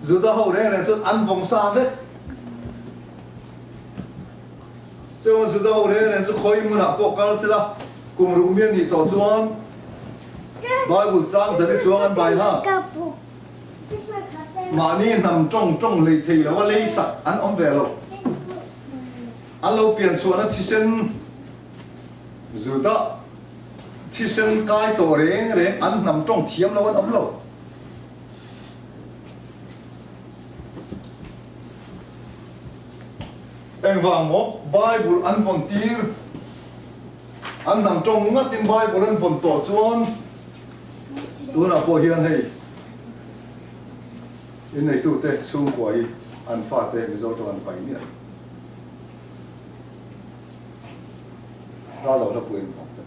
S1: Juda ho reng reng chuan an vawng sa vek. Chuan Juda ho reng reng chu khawi hmunah pawh kal sela kum ruk mi a nih tawh chuan Bible chang zali chuang an bai ha. Mahni hnam tawng tawng lei thei lo a lei sak an awm ve lo. An lo pian chhuahna thisen Juda thisen kai tawh reng reng an hnam tawng thiam lo an awm lo. Engvang maw Bible an vawn tir? An hnam tawng ngatin Bible an vawn tawh chuan tunah pawh hian hei inneitute chhungkua hi an fate Mizo tawng an pai miah. Hla lo hla puiin vang ta.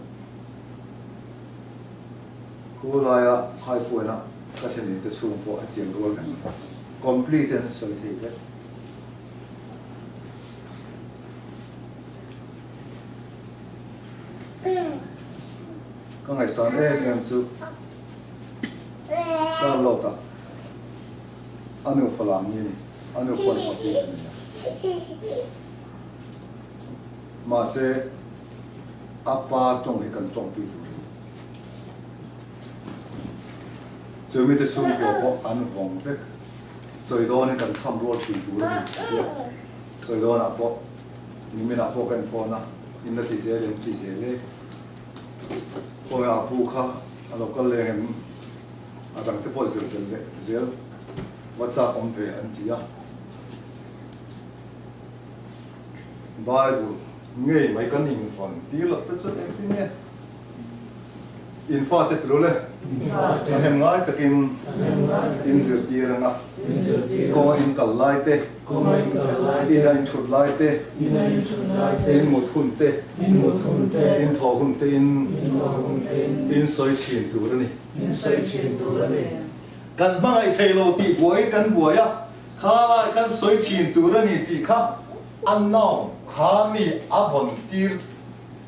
S1: Khu laia khai puaina ka thlenin te chhung pawh hetiang rual vek complete an sawi thei vek. Ka ngaihsan em em chu Charlotte-a a nu falam ni a ni, a nu pawn fapui a ni a. Mahse, a pa tawng hi kan tawngpui tur a ni. Chu mite chhungkua pawh an vawng vek. Chawi dawn hi kan chham rual thin tur a ni a ti a. Chawi dawnah pawh niminah pawh ka inphone a, in la ti zel em ti zel e. Khawi a pu kha a lo kal leng em? A dangte pawh zir tel leh zel va chak awm ve an ti a. Bible ngei mai kan invawn tir loh te chuan engtin nge in fate tilo le? Thahnem ngai takin in zirtir ang a, kawnga in kal lai te, ina in thut lai te, in mut hun te, in thawh hun te in in sawi thin tur a ni. Kan hmangaih thei lo tih buaiin kan buai a. Kha lai kan sawi thin tur a ni tih kha a nau kha mi a vawn tir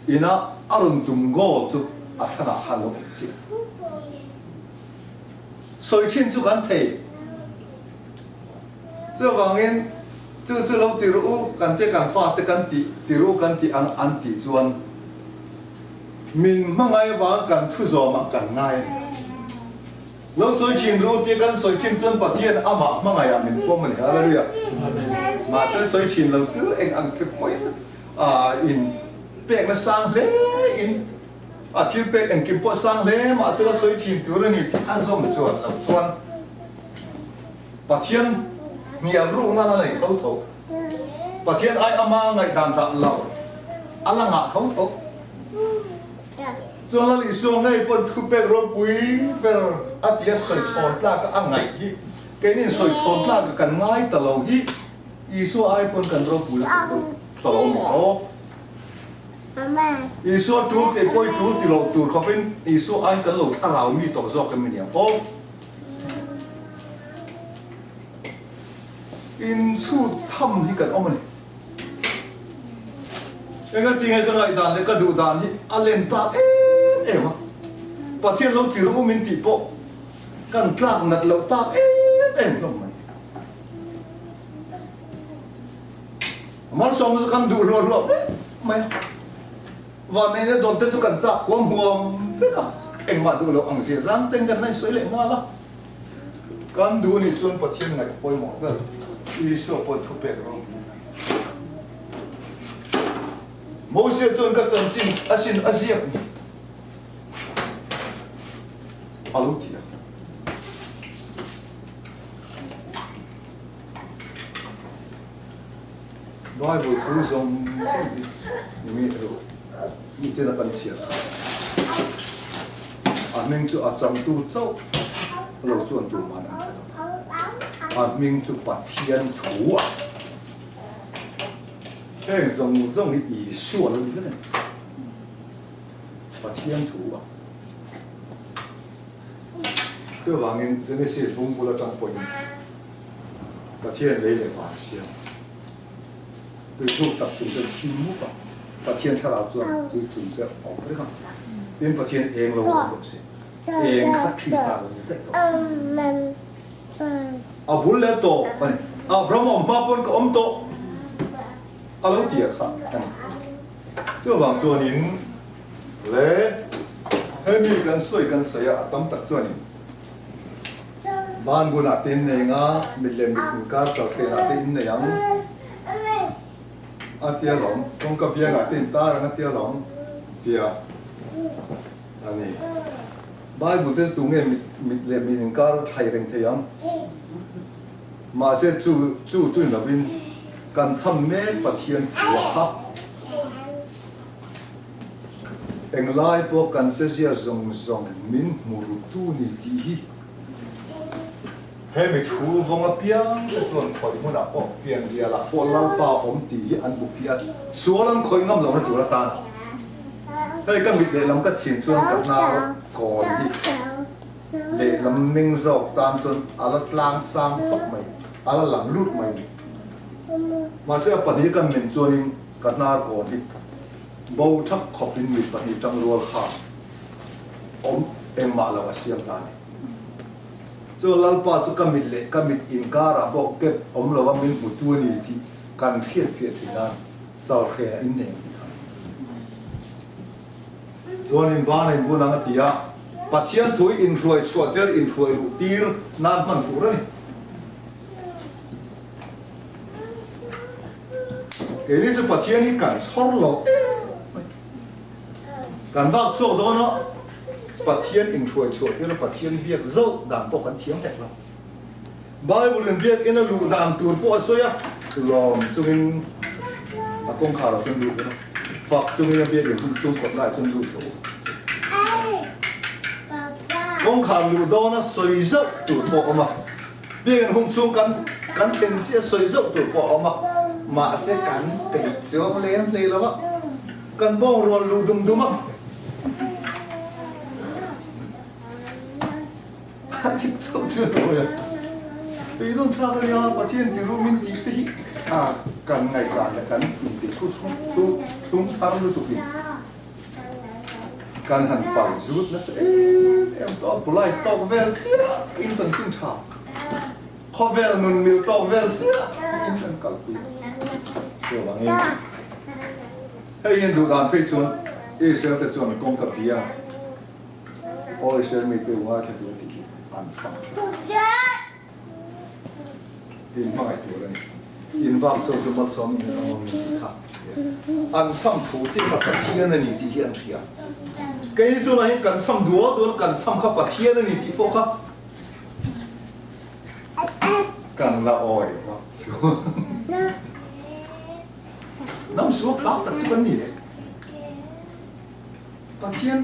S1: ina a rawn tum goal chu a thlanah khan lo awm chiah. Sawi thin chu kan thei. Chuvangin chu chu lo ti rawh u kan tia kan fate kan tih ti rawh u kan tih ang an tih chuan min hmangai avang kan thu zawmah kan ngai a ni. Lo sawi thin ru tia kan sawi thin chuan Pathian amah hmangaihah min pawm a ni. Hallelujah. Mahse sawi thin lo chu eng ang tluk pawhin in pekna sang hle in A thil pek engkim pawh sang hle mahsela sawi thin tur a ni tih a zawm chuan loh chuan Pathian hnial rukna la nei tho tho. Pathian ai ama ngaihdan dah lo a la ngah tho tho. Chuan Lal Isua ngei pawn thupek ropui ber a tia sawi chhawn tlaka a ngaih hi keinin sawi chhawn tlaka kan ngai ta lo hi Isua ai pawn kan ropui la kan ro ta lo maw aw. Isua tul tih pawh i tul ti loh tur khawpin Isua aiin kan lo thlarau mi tawh zawk em aniang aw. Inchhut tham hi kan awm a ni. Engati nge ka ngaihdan leh ka duh dan hi a len tak em em a, Pathian lo tir um in tih pawh kan tlak nat loh tak em em hlawm mai. Malsawmna chu kan duh hluah hluah vek mai a, vanneihna dawn te chu kan chak huam huam vek a, engmah duh loh ang zia zang ten kan la insawi leh nghal a. Kan duh nih chuan Pathian ngaih pawimawh ber Isua pawh thupek ropui a ni. Moses chuan ka chanchin a sin a ziak ni a lo ti a. Bible thu zawng zawng hi mi erawh mi chena kan chhiar kha a hming chu a changtu chauh lo chuan tuman an hre lo. A hming chu Pathian thu a. Heng zawng zawng hi Isua lo ni vek a ni. Pathian thu a. Chuvangin Genesis bungbul atang pawhin Pathian lei leh van siam tui thuk tak chung chuan thim mup a, Pathian thlarau chuan tui chung chu a awm reng a, tin Pathian eng lo awm bawk si, eng kha Krista lo ni daih tawh. A bul leh tawh a ni, Abraham awm hma pawn ka awm tawh a lo ti a kha a ni. Chuvang chuanin le hemi kan sawi kan sawi a, a tam tak chuanin Ban bunah te in nei ang a, mit leh mit inkar chal hrenah te in nei ang a tia lawm, kawngka biangah te in tar ang a tia lawm tia a ni. Bible te chu tunge mit mit leh mit inkar a thlai reng thei ang? Mahse chu chu chu ni lovin kan chham mek Pathian thu a kha. Englai pawh kan chezia zawng zawng min hmu rutu ni tih hi hemi thu vawng apiang te chuan khawih hmunah pawh pianrialah pawh Lalpa awm tih hi an bu fiah a, sual an khawih ngam lohna tur atan hei ka mit lehlam ka chhin chuan ka hnar kawn hi lehlam meng zawk tan chuan a la tlang sang khawp mai, a la lang lut mai ni. Mahse a pahnih ka men chuanin ka hnar kawn hi Bo thak khawpin mi pahnih tangrual kha awm engmah lo a siam ta a ni. Chuan Lalpa chu ka mit leh ka mit inkarah pawh kep awm lova min hmutu a ni tih kan hriatfiah thei nan chalhre a inneng tih kha. Chuan in ban a inbun ang a ti a, Pathian thu hi inhruai chhuah tir, inhruai luh tir nan hman tur a ni. Keini chu Pathian hi kan chhawr lo em mai. Kan vak chhuak dawn a, Pathian inhruai chhuah tir a Pathian biak zauh dan pawh kan thiam vek lo. Bible in biak in a luh dan tur pawh a sawi a, lawm chungin a kawngkhar ah chuan lut dawn a, fak chungin a biak in hun chung kawt laiah chuan lut tawh u. Kawngkhar luh dawn a sawi zauh tur pawh a awm a. Biakinn hung chhung kan kan thlen chiah sawi zauh tur pawh a awm a, mahse kan peih chuang lem hlei lo a, kan bawng rual luh dum dum a. A dik chauh chu a tawi a, beidawng thlak a nia, Pathian ti rum in tih te hi a kan ngaihdan leh kan inti thu thu thlung thar lutuk in. Kan han pal zut nasa em em tawh a, polite tawk vel chiah in chanchin tha, khawvel nun mil tawk vel chiah in kan kalpui chuvangin hei hian duh dan phei chuan Israel te chuan kawngka bia aw Israel mite u ngaithla tur tih hi an chhang in hmangaih tur a ni, in vak chho chu malsawm in an awm ang tih kha. An chham thu chi kha Pathian a ni tih hi an hria. Keini tunah hian kan chham dual dual kan chham kha Pathian a ni tih pawh kha kan la awi vak chuan hnam suak tam tak chu kan ni le. Pathian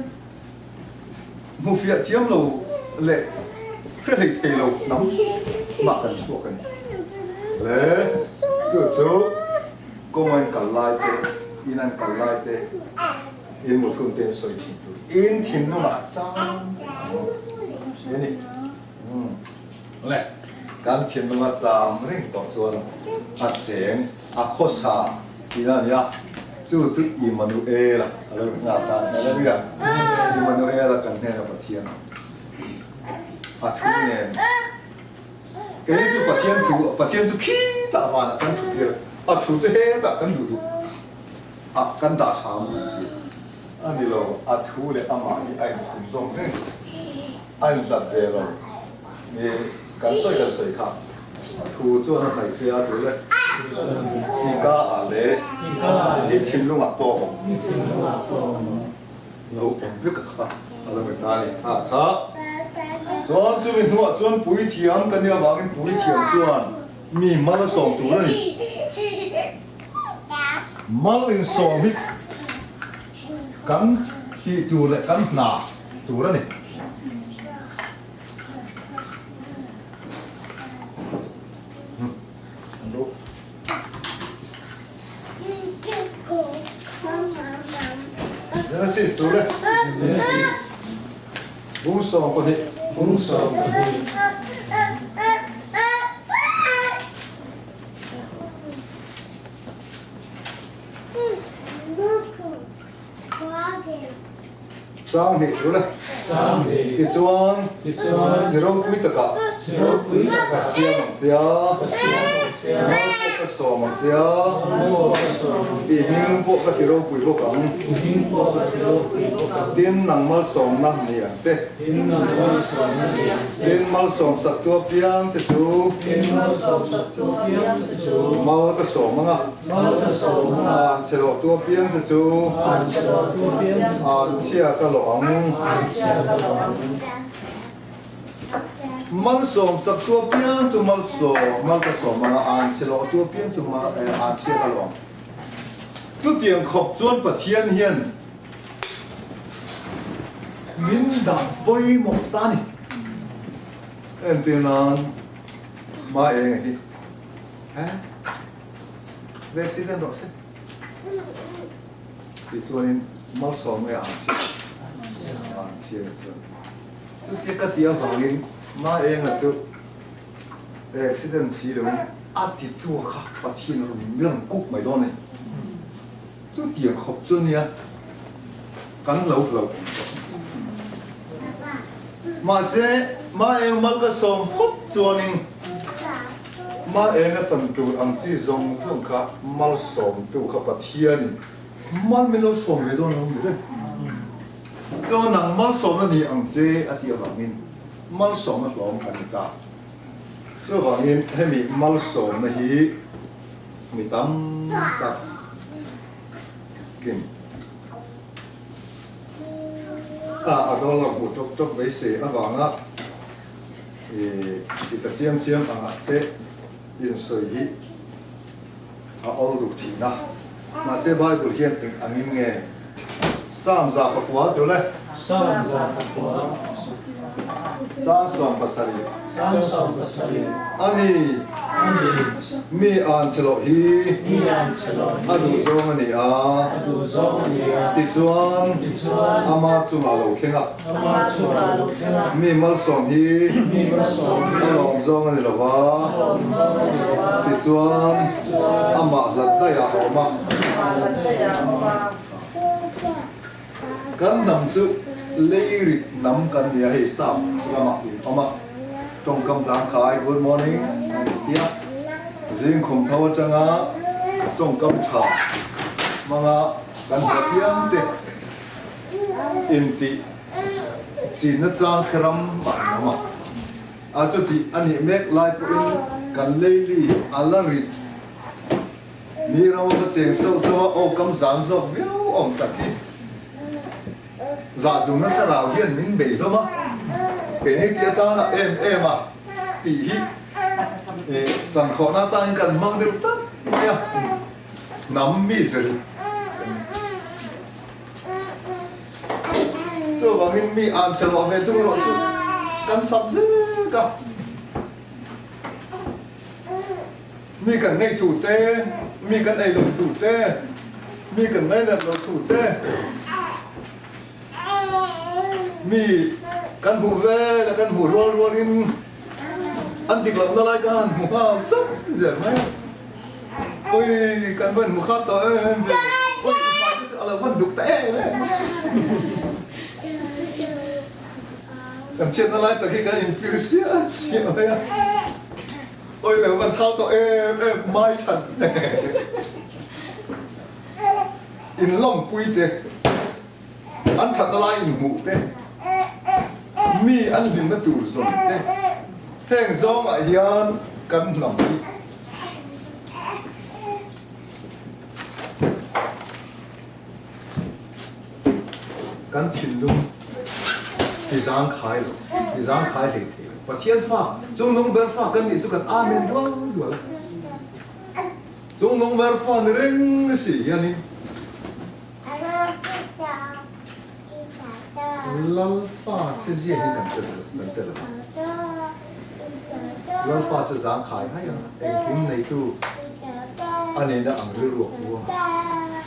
S1: hmufiah thiam lo leh hre hlei thei lo hnam mah kan chhuak a ni. Le chu chu kawng an kal lai te, in an kal lai te, in mut hun te an sawi thin tur. In thinlungah chang reng ang a ni. Le kan thinlunga cham reng tawh chuan a cheng a khawsa tihna a ni a, chu chu Immanuela a lo nghak a, Hallelujah! Immanuela kan hnena Pathian a thu nen kei chu Pathian thu Pathian chu khitah vanah kan thu tir a, a thu chu hetah kan duh duh a kan dah tha ang tih a ni lo, a thu leh amah hi a inkhum zawm reng. A inhlat ve lo ni kan sawi kan sawi kha thu chuan a hnaih che a tul e. Tika ah leh i thinlung ah pawh awm lo awm vek a kha a lo ni ta a ni. Ha kha chuan chumi hnuah chuan puithiam ka nih avangin puithiam chuan mi mal a sawm tur a ni. Mal insawm hi kan tih tur leh kan hna tur a ni. Genesis tur le. Bung 12.
S2: Bung 12.
S1: Chang hnih tur le. Tichuan, chi ropui takah ka siam ang che a, mal pawh ka sawm ang che a, i hming pawh ka ti ropui bawk ang. Tin, nang malsawmna ni ang che. Tin, malsawmsak tu apiang che chu mal ka sawm ang a. An chhe lawh tu apiang che chu an chhia ka lawh ang. Malsawmsak tu apiang chu malsawm mal ka sawm ang a, an chhe lawh tu apiang chu an chhia ka lawh ang. Chutiang khawp chuan Pathian hian min dah pawimawh ta a ni. Entir nan hma eng a hi. He? Accident rawh se. Tichuanin malsawm nge ang chhia? Ang chhia ni chuan. Chutia ka tih avangin ma enga chu accident si loin a titu kha Pathian a rawn ngang kuk mai dawn a ni. Chutia khawp chu ania kan lo hlauh awm tawh. Mahse ma eng mal ka sawm phawt chuanin Ma eng a chan tur ang chi zawng zawng kha malsawmtu kha Pathianin mal min lo sawm ve dawn lo ni reng. Chuan nang malsawmna ni ang che a tih avangin malsawmna hlawm kan ni ta. Chuvangin hemi malsawmna hi mi tam tak kin a a dawn lo hmuh tawk tawk beisei avanga I ta chiam chiam angah te insawi hi a awl duh thin a. Mahse Bible hian eng angin nge Psalm 109 tur le?
S2: Psalm 109.
S1: Chang 17.
S2: Chang 17.
S1: A ni.
S2: A ni.
S1: Mi an che loh hi.
S2: Mi an che loh hi.
S1: A duh zawng a ni a.
S2: A duh zawng a ni a.
S1: Tichuan.
S2: Tichuan.
S1: Ama chungah lo thleng a.
S2: Amah chu a lo thleng a.
S1: Mi malsawm hi
S2: Mi malsawm hi
S1: a lawm zawng a ni lo va.
S2: A lawm zawng a ni lo va.
S1: Tichuan amah hlat daih ah a awm a.
S2: Amah hlat daih ah a awm a.
S1: Kan hnam chu leirit hnam kan ni a, hei sap ramah in awm a. Tawngkam zangkhai, good morning, an ti a. Zing khum tho atanga tawngkam tha hmanga kan hmu piang te. Intih chinna chang khe ram ah an awm a, a chutih a nih mek lai pawhin kan leili a la rit. Mi rama va cheng sauh sauh a, aw kam zang zawk viau awm tak hi. Zahzumna thlarau hian min bei hlawm a, keini ti atana em em a tih hi chankhawhna atangin kan hmang deuh tlat mai a, hnam mi zir kan ni. Chuvangin mi an chhe lawh ve chung erawh chu kan sap zek a. Mi kan ngei thu te, mi kan ei lo thu te, mi kan ngainat lo thu te, mi kan hmuh vel a kan hmuh rual rualin an dik lohna lai kha han hmu nghal zat zel mai a. Ui, kan van hmu khat tawh em em ve. Ui, i fai te chu a lo van duk ta em em. Kan chhiatna lai tak hi kan inpir siah siah mai a. Oi lo van thau tawh em em mai than in lawmpui te an thatna lai in hmuh te mi an hlimna tur zawn te heng zawngah hian kan hnam hi Kan thinlung ti zangkhai lo, ti zangkhai hlei thei lo. Pathian fa, chungnung ber fa kan nih chu kan Amen dual dual a. Chungnung ber fa ni reng si hianin Lal fa che zia hi kan che kan che lo a. Lal fa chu zangkhai hai a, engkim neitu a nihna ang rilru a pu ang a,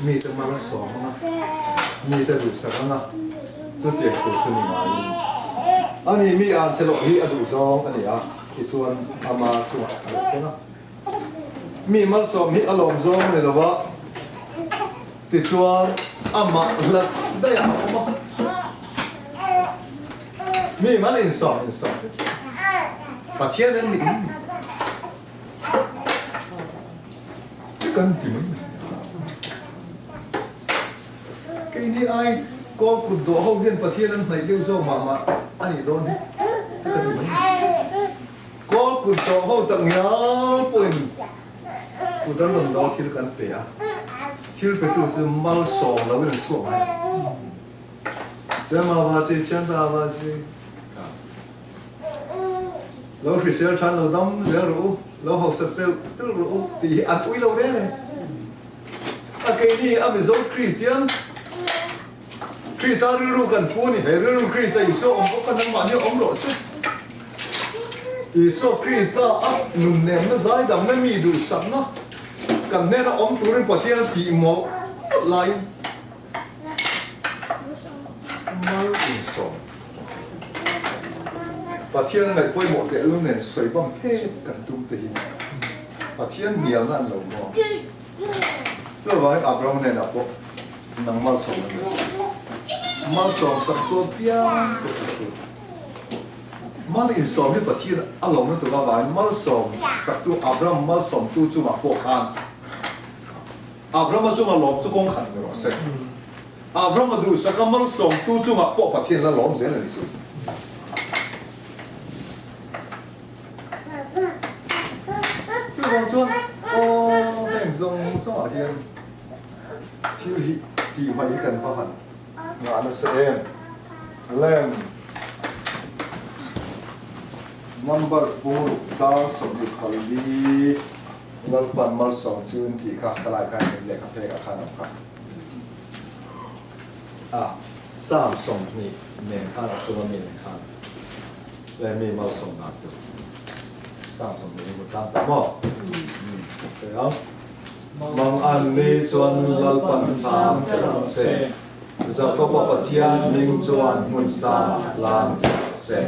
S1: mite mal a sawm ang a, mite duhsak ang a, chutiang tur chu ni ngaiin a ni. Mi an che loh hi a duh zawng a ni a, tichuan ama chungah a lo thleng a. Mi malsawm hi a lawm zawng a ni lo va, tichuan amah hlat daih ah a awm a. Mi mal insawm insawm te chu Pathian an nih in te kan ti mai mai a. Keini ai kawl kut dawh ho hian Pathian an hnaih deuh zawk mah mah a nih dawn hi te ka ti mai mai. Kawl kut dawh ho tak ngial pawhin kut an rawn dawh thil kan pe a, thil petu chu malsawm loin an chhuak mai lo. Chema va si, Chianta va si. Lo hrisel than lo dam zel rawh u, lo hausak telh telh rawh u tih hi an ui lo reng reng. A keini a Mizo Kristian, Krista rilru kan pu a ni. He rilru Krista Isua awm bawk kha nangmahni awm rawh se. Isua Krista a nunnemna zaidamna mi duhsakna kan hnena awm turin Pathian a tih mawlh mawlh laiin, Mal insawm. Pathian ngaih pawimawh teh lu nen sawi bam phet kan tum te hi Pathian hnialna an lo maw? Chuvangin Abraham hnenah pawh nang malsawm a ni. Malsawm sak tual piang che sak tu. Mal insawm hi Pathian a lawmna tur avangin malsawm saktu Abraham malsawmtu chungah pawh khan Abrahama chunga lawm chu kawng khat ni rawh se. Abrahama duhsaka malsawmtu chungah pawh Pathian la lawm zel a ni si. Chuvang chuan aw heng zawng zawngah hian thil hi tih hmai hi kan va han ngah nasa em. Lem Numbers bung ruk zang 24. Lalpan malsawm chu in tih kha ka lai khan min lehkha phek ah khan awm kha a Psalm 20 nen khan a chunga mi nen khan le mi malsawm dan tur Psalm 20 hi hmu tlang tawh maw sawi ang Mang an ni chuan Lalpan chhang che rawh se Jakoba Pathian hming chuan hmun sangah lan che rawh se.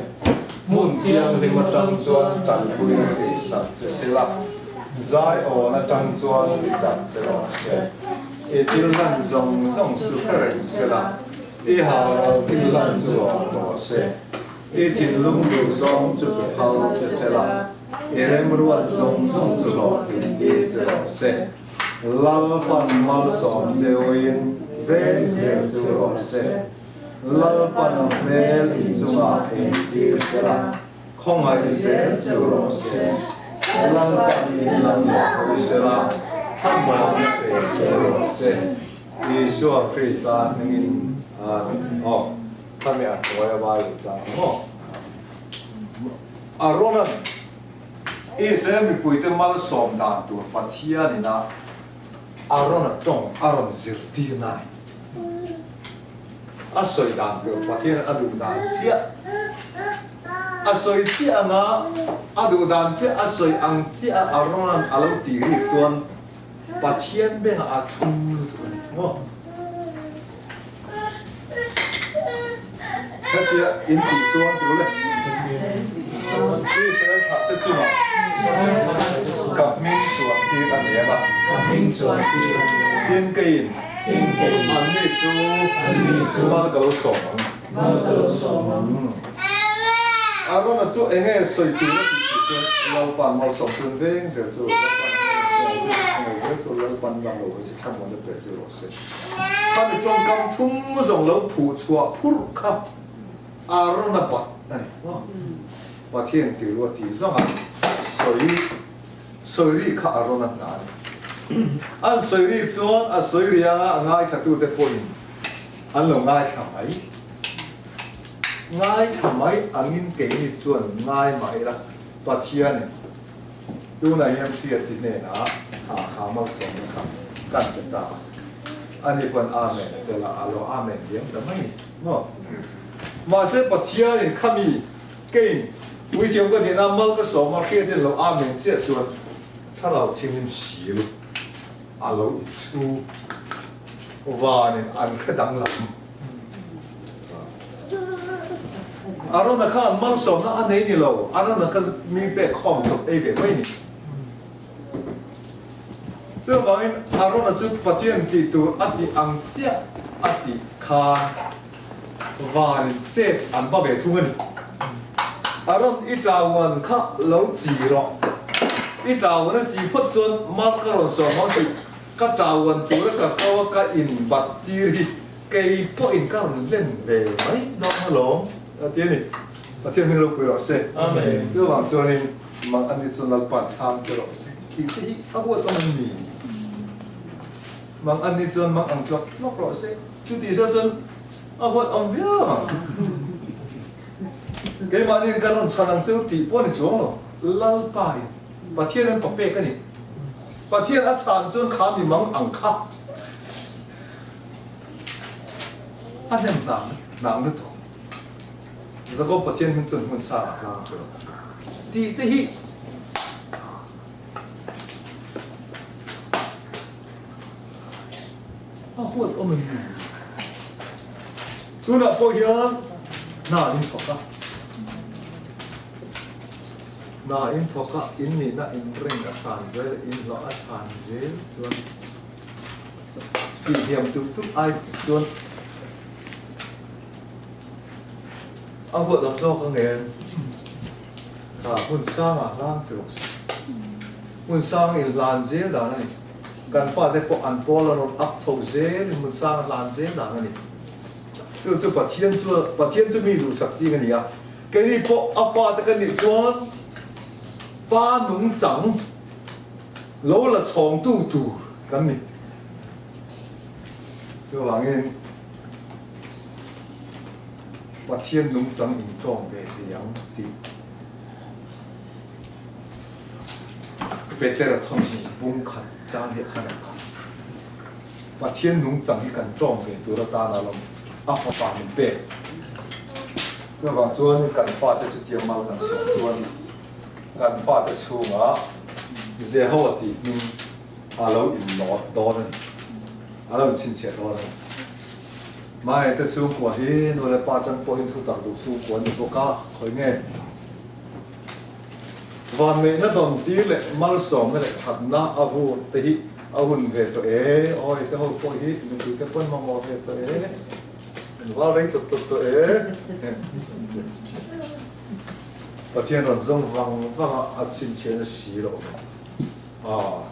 S1: Hmun thianghlim atang chuan tanpui a tihsak che sila, zaiawn atang chuan tichak che rawh se. I thil hlan zawng zawng chu hre reng sila, i hau thil hlan chu rawh rawh se. I thinlung duh zawng chu pe phal che sela, i remruat zawng zawng chu hlawhtling tir che rawh se. Lalpan malsawm cheuin veng zel chu rawh se. Lalpan a hmel inchungah engtir sela, khawngaih zel chu rawh se. Lalpan in lam leh hawi sela, Thlamuanna pe che rawh se. Isua Krista hmingin Amen. Aw, khami a hnuai a vai leh chang ang aw. Aaron-a'n Israel mipuite malsawm dan tur Pathianin a Aaron-a tawng a rawn zirtir na a ni. A sawi dan tur Pathianin a duh dan chiah a sawi chiah anga a duh dan chiah a sawi ang chiah a Aaron-a'n a lo tih rik chuan Pathian bengah a thlum lutuk a ni maw? Hetia in tih chuan ti le. Israel thlah te chungah ka hming chuan tir a ni em a. Tin keiin anni chu mal ka lo sawm ang. Arona chu eng nge sawi tur a tih tih chuan Lalpa'n malsawm chuan veng zel chu Lalpa'n hming zel chu Lalpa'n dam lo hi thlamuan a pe chu rawh se. Khami tawngkam thum zawng lo phuh chhuah phurh kha Arona bat a ni. Pathian tirua tih zawnga sawi sawi ri kha Arona hna a ni. An sawi ri chuan a sawi ri anga a ngaithlatute pawhin an lo ngaithla mai. Ngaithla mai angin keini chuan ngai mah ila Pathianin Tunah hian hriati hnenah ha kha malsawmna kha kan pe ta a, ani pawn Amen a tel a, a lo Amen diam ta mai maw? Mahse Pathianin khami keiin puithiam ka nihna mal ka sawm a, hriatin lo Amen chiah chuan thlarau thianghlim sil a lo inchhu vanin an hre danglam. Arona khan malsawmna a nei ni lo, Arona kha mi pek khawm chawp ei ve mai ni. Chuvangin Arona chu Pathian tih tur a tih ang chiah a tih khan vanin chet an va ve thung a ni. Aron i tauan kha lo chi rawh, i tauan a chi phawt chuan mal ka rawn sawm ang tih ka tauan tura ka ko a ka inbat tir hi Kei pawhin ka rawn len ve mai dawn alawm a ti a ni. Pathian hming ropui rawh se. Amen. Chuvang chuanin mang ani chu Lalpa chhang che rawh se tih te hi a huat awm an ni. Mang ani chuan mang ang tlawk tlawk rawh se. Chuti zat chuan a huat awm viau ang. Keimahniin kan rawn chhan ang cheu tih pawh a ni chuang lo. Lalpa in Pathian an papek a ni. Pathian a chhan chuan kha mi mang ang kha. A hnem hnang hnang lutuk. Jakob Pathian hming chuan hmun sang ah tlang che rawh se. Tih te hi a huat awm em ni? Tunah pawh hian hna in thawk a. Hna in thawk a, in nihna in ring a san zel, in hlawh a san zel chuan Tihhniam tuk tuk ai chuan a huat ang zawk ang em? Kha hun sangah hlang che rawh se. Hun sang in hlan zel dan a ni. Kan fate pawh an pawl a rawn up chho zel in hun sang a hlan zel dan a ni. Chu chu Pathian chu Pathian chu mi duhsak ching a ni a. Keini pawh a fate kan nih chuan pa nungchang Lo la chhawngtu tur kan ni. Chuvangin Pathian nungchang intawm ve thei ang tih Petera thawmhnaw bung khat chang hi a khan a khat. Pathian nungchang hi kan tawm ve tur atana lawm a fapa min pek. Chuvang chuan kan fate chutiang mal kan sawm chuan Kan fate chhungah Jehovah tih hming a lo inlawt dawn a ni, a lo inchhinchhiah dawn a ni. Mahete chhungkua hi nu leh pa atang pawhin thutak duh chhungkua a ni bawk a, khawi nge vanneihna dawn tir leh malsawmna leh thatna a vur te hi a hun ve tawh e, awi te ho pawh hi nupui te pawn mamawh ve tawh e, an val rei tluk tluk tawh e. Pathian rawn zawng vang vang a, a chhinchhiahna si loh mai. Aw,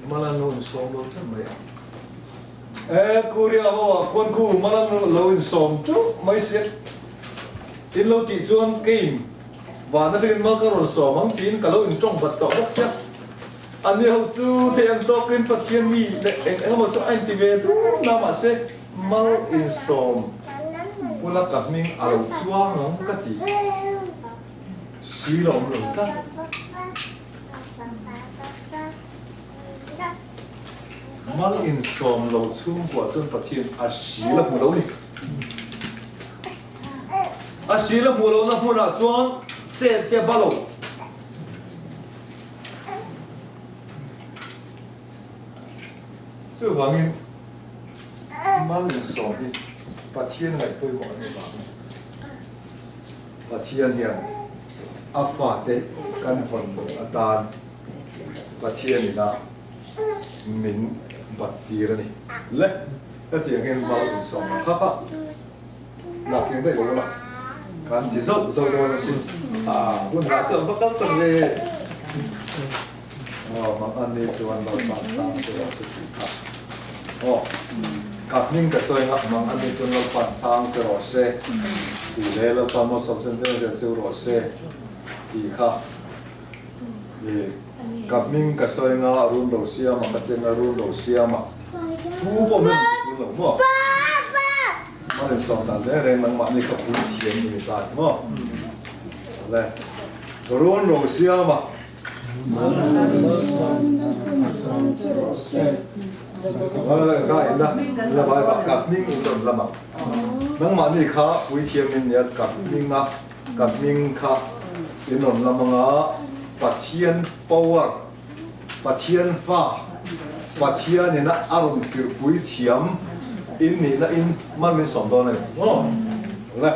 S1: Mala nu insawm lo teuh mai a. E, Korea ho ah khuan khu Mala nu lo insawm teuh mai sia. In lo tih chuan keiin van atangin mal ka rawn sawm ang tiin ka lo intawng bat tawh bawk sia. Ani ho chu thei ang tawkin Pathian mi leh eng eng emaw chu a inti ve dun a, mahse mal insawm ula ka hming a lo chuang ang ka ti si lo awm lo tlat. Mal insawm lo chhungkua chuan Pathian a sil a hmu lo ni. A sil a hmuh lohna hmunah chuan chet te ba lo. Chuvangin mal insawm hi Pathian ngaih pawimawh a ni vang. Pathian hian a fate kan vawn duh atan Pathian ina min bat tir a ni. Le, hetiang hian mal insawm ang kha kha. Nakin daih lo la, kan ti zauh zauh dawn asin. Aa, hun lah chuan va kal chak ve. Aw, mang an ni chuan Lalpan sang che rawh se tih kha. Aw, ka hming ka sawi ngah mang an ni chuan Lalpan sang che rawh se tih leh Lalpan malsawm chen chen zel cheu rawh se tih kha. I, ka hming ka sawi ngah run ro siama ka ti anga run ro siama thu pawh min rawn ti tun lo maw? Mal in sawm dan reng reng nangmahni kha pui thiam ni ta ni maw? Awle, run ro siama. Ka in a, la vai vah ka hming in rawn lam ang. Nangmahni kha pui thiam in nia ka hming a, ka hming kha in rawn lam anga Pathian power, Pathian fa, Pathian ina a rawn tirhpui thiam in nihna in mal min sawm dawn a ni maw? Le,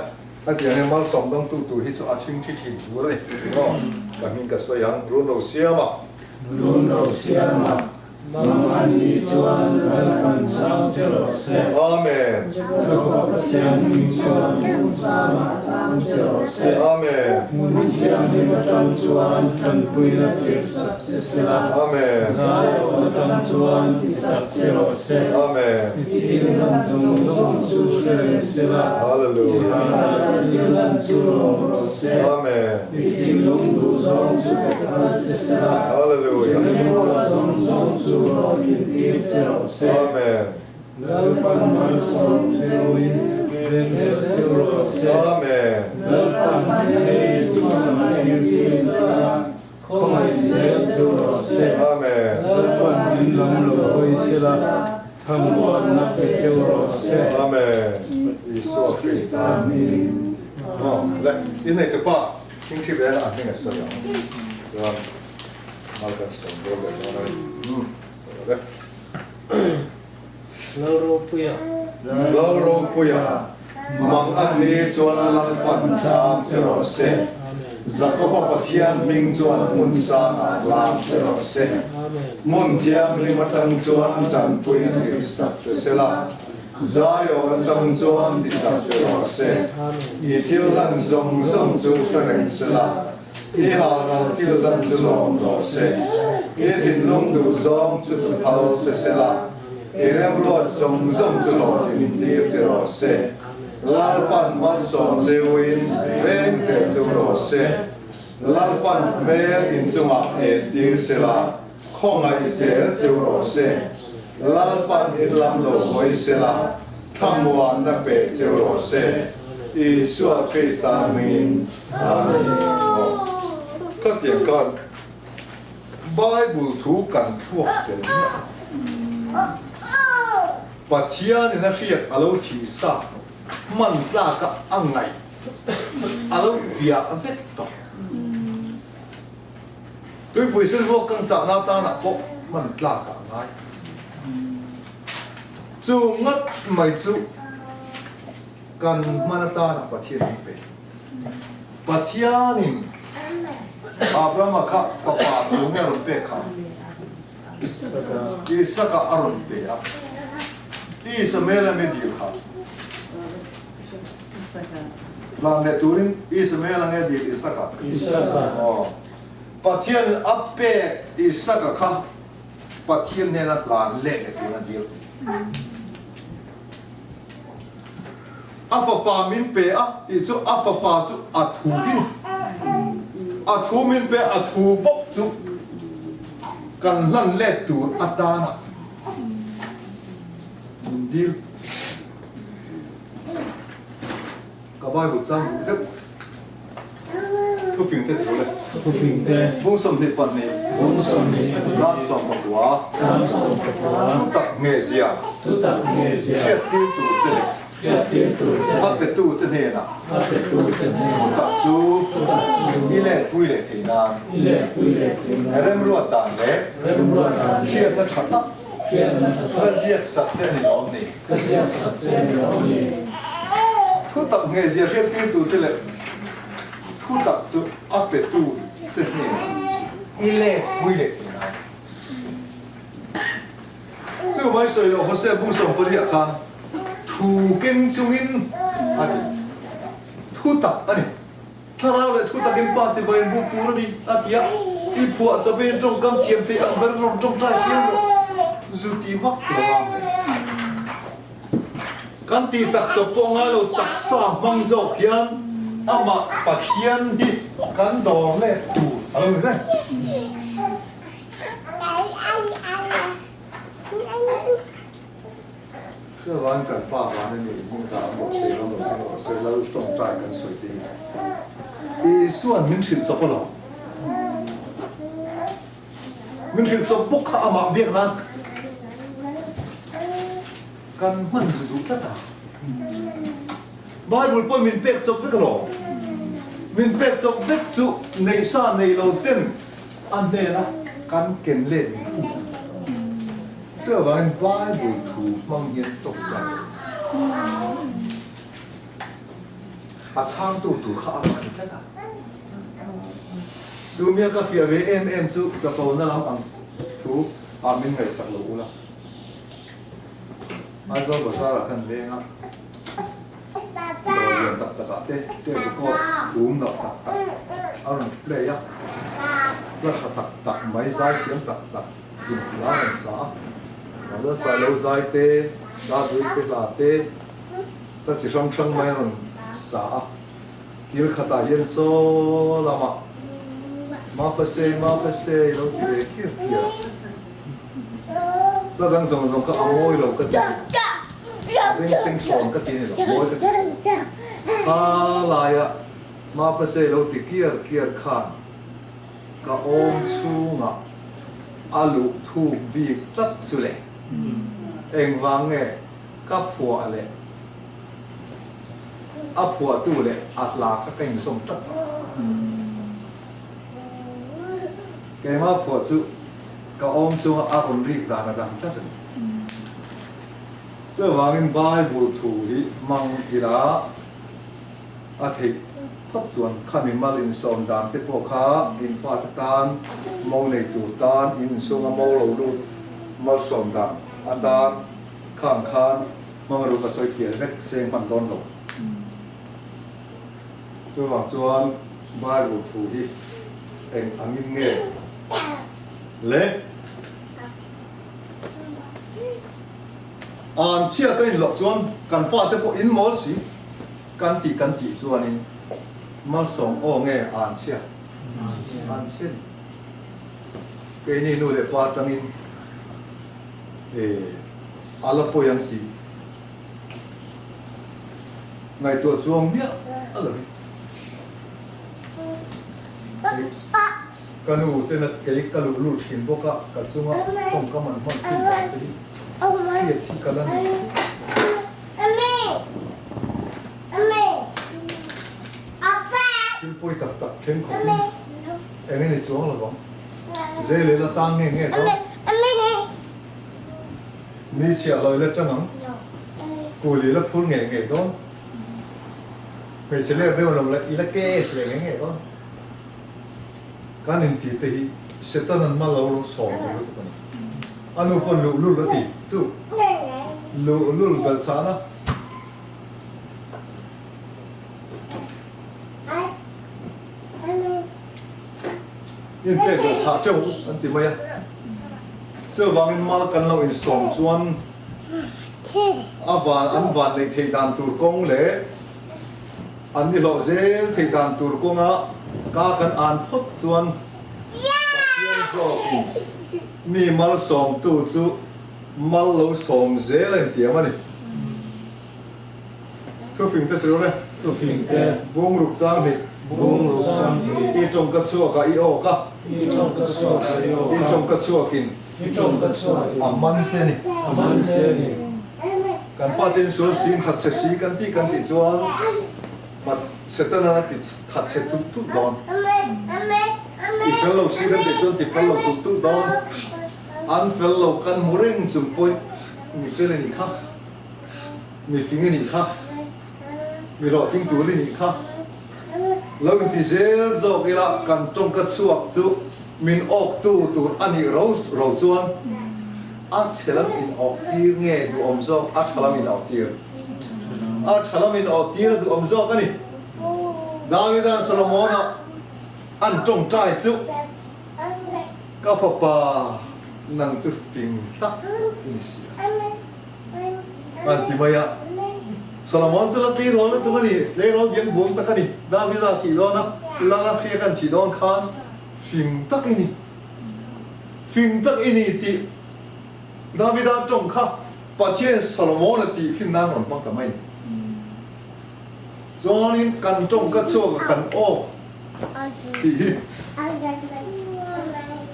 S1: hetiang hian mal sawm dawngtu tur hi chu a ṭhing ṭhi ṭhin tur a ni maw? Ka hming ka sawi ang, Run ro siama.
S3: Run ro siama. Mahni chuan Lalpan chhang che rawh se.
S1: Amen.
S3: Jakoba Pathian hming chuan hmuhsangah tlang che rawh se.
S1: Amen.
S3: Hmun thianghlim atang chuan tanpuina tirhsak che sela.
S1: Amen.
S3: Zaiawm atang chuan tichak che rawh se.
S1: Amen.
S3: I thil hlan zawng zawng chu hre reng sela.
S1: Hallelujah.
S3: I hana thil hlan chu lawm rawh se.
S1: Amen.
S3: I thinlung duh zawng chu ka phal che sela.
S1: Hallelujah.
S3: I rinawm zawng zawng chu hlawhtlin tir che rawh se.
S1: Amen.
S3: Lalpan malsawm cheuin venghel cheu rawh se.
S1: Amen.
S3: Lalpan hei chuan a entir che a, khawngaih zel cheu rawh se.
S1: Amen.
S3: Lalpan min lam lo hawi sela, thamuanna pe cheu rawh se.
S1: Amen. Isua Krista.
S3: Amen.
S1: Aw le, innei te pa thingthi ve a hming a sawi ang chuan mal kan sawm dawn leh dawn a ni. Umm sawi le.
S2: Lalropuia.
S1: Lalropuia, mang a ni chuan Lalpan chang che rawh se. Jakoba Pathian hming chuan hmun sangah hlang che rawh se. Hmun thianghlim atang chuan tanpuina tirsak che sela. Zion atang chuan ti chak che rawh se. I thil hlan zawng zawng chu hre reng sela, i halral thil hlan chu lawm rawh se. I thinlung duh zawng chu chu phal che sela, i remruat zawng zawng chu hlawhtling tir che rawh se. Lalpan malsawm cheuin veng zel chu rawh se. Lalpan hmel inchungah entir sela, Khawngaih zel cheu rawh se. Lalpan in lam lo hawi sela, thlamuanna pe cheu rawh se. Isua Krista hmingin. Amen. Ka tiang khan Bible thu kan thluak tel miah a. Pathianin a hriat a lo thih sa hman tlaka a ngaih a lo piah vek tawh. Tuipui silvuak kan chahna tanah pawh hman tlak ah ngai. Chu ngat mai chu kan hman atana Pathian min pe. Pathianin Abrahama kha fapa thu nge a rawn pek kha? Isaka a rawn pe a. Isamaela mi dil kha. Hlan leh turin Ismael a nge dil Isaka?
S3: Isaka.
S1: Aw. Pathian a pek Isaka kha Pathian hnena hlan leh leh turin a dil. A fapa min pe a tih chu a fapa chu a thu in a thu min pe a thu bawk chu. Kan hlan let tur atana min dil. Ka Bible chang duh deuh. Thufing te thu le.
S3: Thufing te.
S1: Bung 22.
S3: Bung 22.
S1: Zan 19.
S3: Zan 19.
S1: Thu tak nge zia.
S3: Thu tak nge zia.
S1: Hriat tir tur che le.
S3: Hriat tir tur che le.
S1: A petu che hnenah.
S3: A petu che hnenah.
S1: Thu tak chu.
S3: Thu tak chu.
S1: I let pui leh thei nan.
S3: I let pui leh thei nan.
S1: Remruat dan leh.
S3: Remruat dan leh.
S1: Hriatna tha tak.
S3: Hriatna tha tak.
S1: Ka ziak sak che a ni lawm ni.
S3: Ka ziak sak che a ni lawm ni.
S1: Thu tak nge zia hriat tir tur che leh thu tak chu a petu che hnenah i let pui leh thei nan. Chu mai sawi loh Hosea bu 14 ah khan thu keng chungin a ti. Thu tak a ni. Thlarau leh thu takin pa chi vawiin bu pur a ni a ti a, i phuah chawpin tawngkam thiam theih ang ber rawn tawngtai chiang rawh. Zu ti vak lo ang le. Kan tih tak chawp pawh ngai lo taksa hmang zawk hian amah Pathian hi kan dawr let tur a lo ni reng. Chuvangin kan pa van a nih hming zah an bawk se ram lo tling rawh se Lal tawngtai kan sawi te hi Isua'n min hrilh chawp alawm. Min hrilh chawp bawk kha amah biak nan kan hman zu duh tlat a. Bible pawh min pek chawp vek alawm. Min pek chawp vek chu neihsa nei lo ten a hnena kan ken let min tum a. Chuvangin Bible thu hmang hian tawngtai a chhangtu tur kha a va ni tlat a. Chu mia ka fiah ve em em chu chapona lam ang thu ah min ngaihsak lo ula. Aizawl bazar ah khan leng a, dawr lian tak tak ah te tape record thum loh tak tak a rawn play a, hla tha tak tak mai zai thiam tak tak inhla a rawn sa a, mahse sailo zai te, David te hla te, hla chi hrang hrang mai a rawn sa a, kil khatah hian saw lamah Mafase Mafase lo ti ve khiar khiar a. Hla dang zawng zawng kha a mawi lo ka ti a beng seng thlawn ka ti a ni lo, mawi ka ti. Kha laia Mafase lo ti kiar kiar khan ka awm chhungah a luh thuk bik tlat chu le. Engvang nge ka phuah leh a phuahtu leh a hla kha ka inzawm tlat lo. Keimah phuah chu ka awm chunga a rawn rik dan a dang tlat a ni. Chuvangin Bible thu hi hmang ila a theih phawt chuan khami mal insawm dan te pawh kha in fate tan, mo nei tur tan, in inchhunga mo lo lut malsawm dan atan khang khan hmangaruh ka sawi fiah vek seng hman dawn lo. Chuvang chuan Bible thu hi eng angin nge le? An chhia ka inloh chuan kan fate pawh in mawl si kan tih kan tih chuanin malsawm aw nge an chhia? An chhia ni. Keini nu leh pa atangin a la pawi ang tih ngaihtuah chuang miah a lo ni. Ka nu tena kei ka luh lut thin bawk a, ka chunga tawngkam an hman thin vang te hi hriat hi ka la nei thin. Thil pawi tak tak thleng khawpin eng nge ni chuang lo vang. Zei leh la tang nge nge dawn. Mi chhiah lawi la tang ang. Kuli la phur ngei ngei dawn. Hmeichhe lek deuh lo la i la cash leh ngei ngei dawn. Kan inti te hi Satan an mal lo lo sawm tur lutuk a ni. A nu pawn luhlul a ti chu luhlul belh chhan a. Inpek belh chhah teuh an ti mai a. Chuvangin mal kan lo insawm chuan a van an van neih theih dan tur kawng leh An ni hlawh zel theih dan tur kawnga ka kan an phawt chuan Pathian zawkin mi malsawmtu chu mal lo sawm zel a intiam a ni. Thufing te tirh le.
S3: Thufing te.
S1: Bung ruk chang hnih.
S3: Bung ruk chang hnih.
S1: I tawngka chhuakah i awk a.
S3: I tawngka chhuakah i awk a.
S1: I tawngka chhuakin.
S3: I tawngka chhuakin.
S1: A man che ni.
S3: A man che ni.
S1: Kan fatein sual sing that che si kan tih kan tih chuan Pat Setana a ti that che tulh tulh dawn. I fel lo si kan tih chuan ti fel lo tulh tulh dawn. An fel lo kan hmu reng chung pawhin mi fel i nih kha. Mi fing i nih kha, mi hlawhtling tur i nih kha. Lo inti zel zawk ila kan tawngka chhuak chu min awktu tur a nih ro ro chuan a chhe lam in awk tir nge duhawm zawk a tha lam in awk tir? A tha lam in awk tir a duhawm zawk a ni. Davida'n Solomon-a an tawngtai chu ka fapa nang chu fing tak i ni si a. An ti mai a. Solomon chu la tleirawl lutuk a ni, tleirawl biang buang tak a ni. Davida thih dawn a, Lala hria kan thih dawn khan fing tak i ni, fing tak i ni tih Davida tawng kha Pathian Solomon a tih fin nan rawn hmang ta mai. Chuanin kan tawng ka chhuak a kan awk tih hi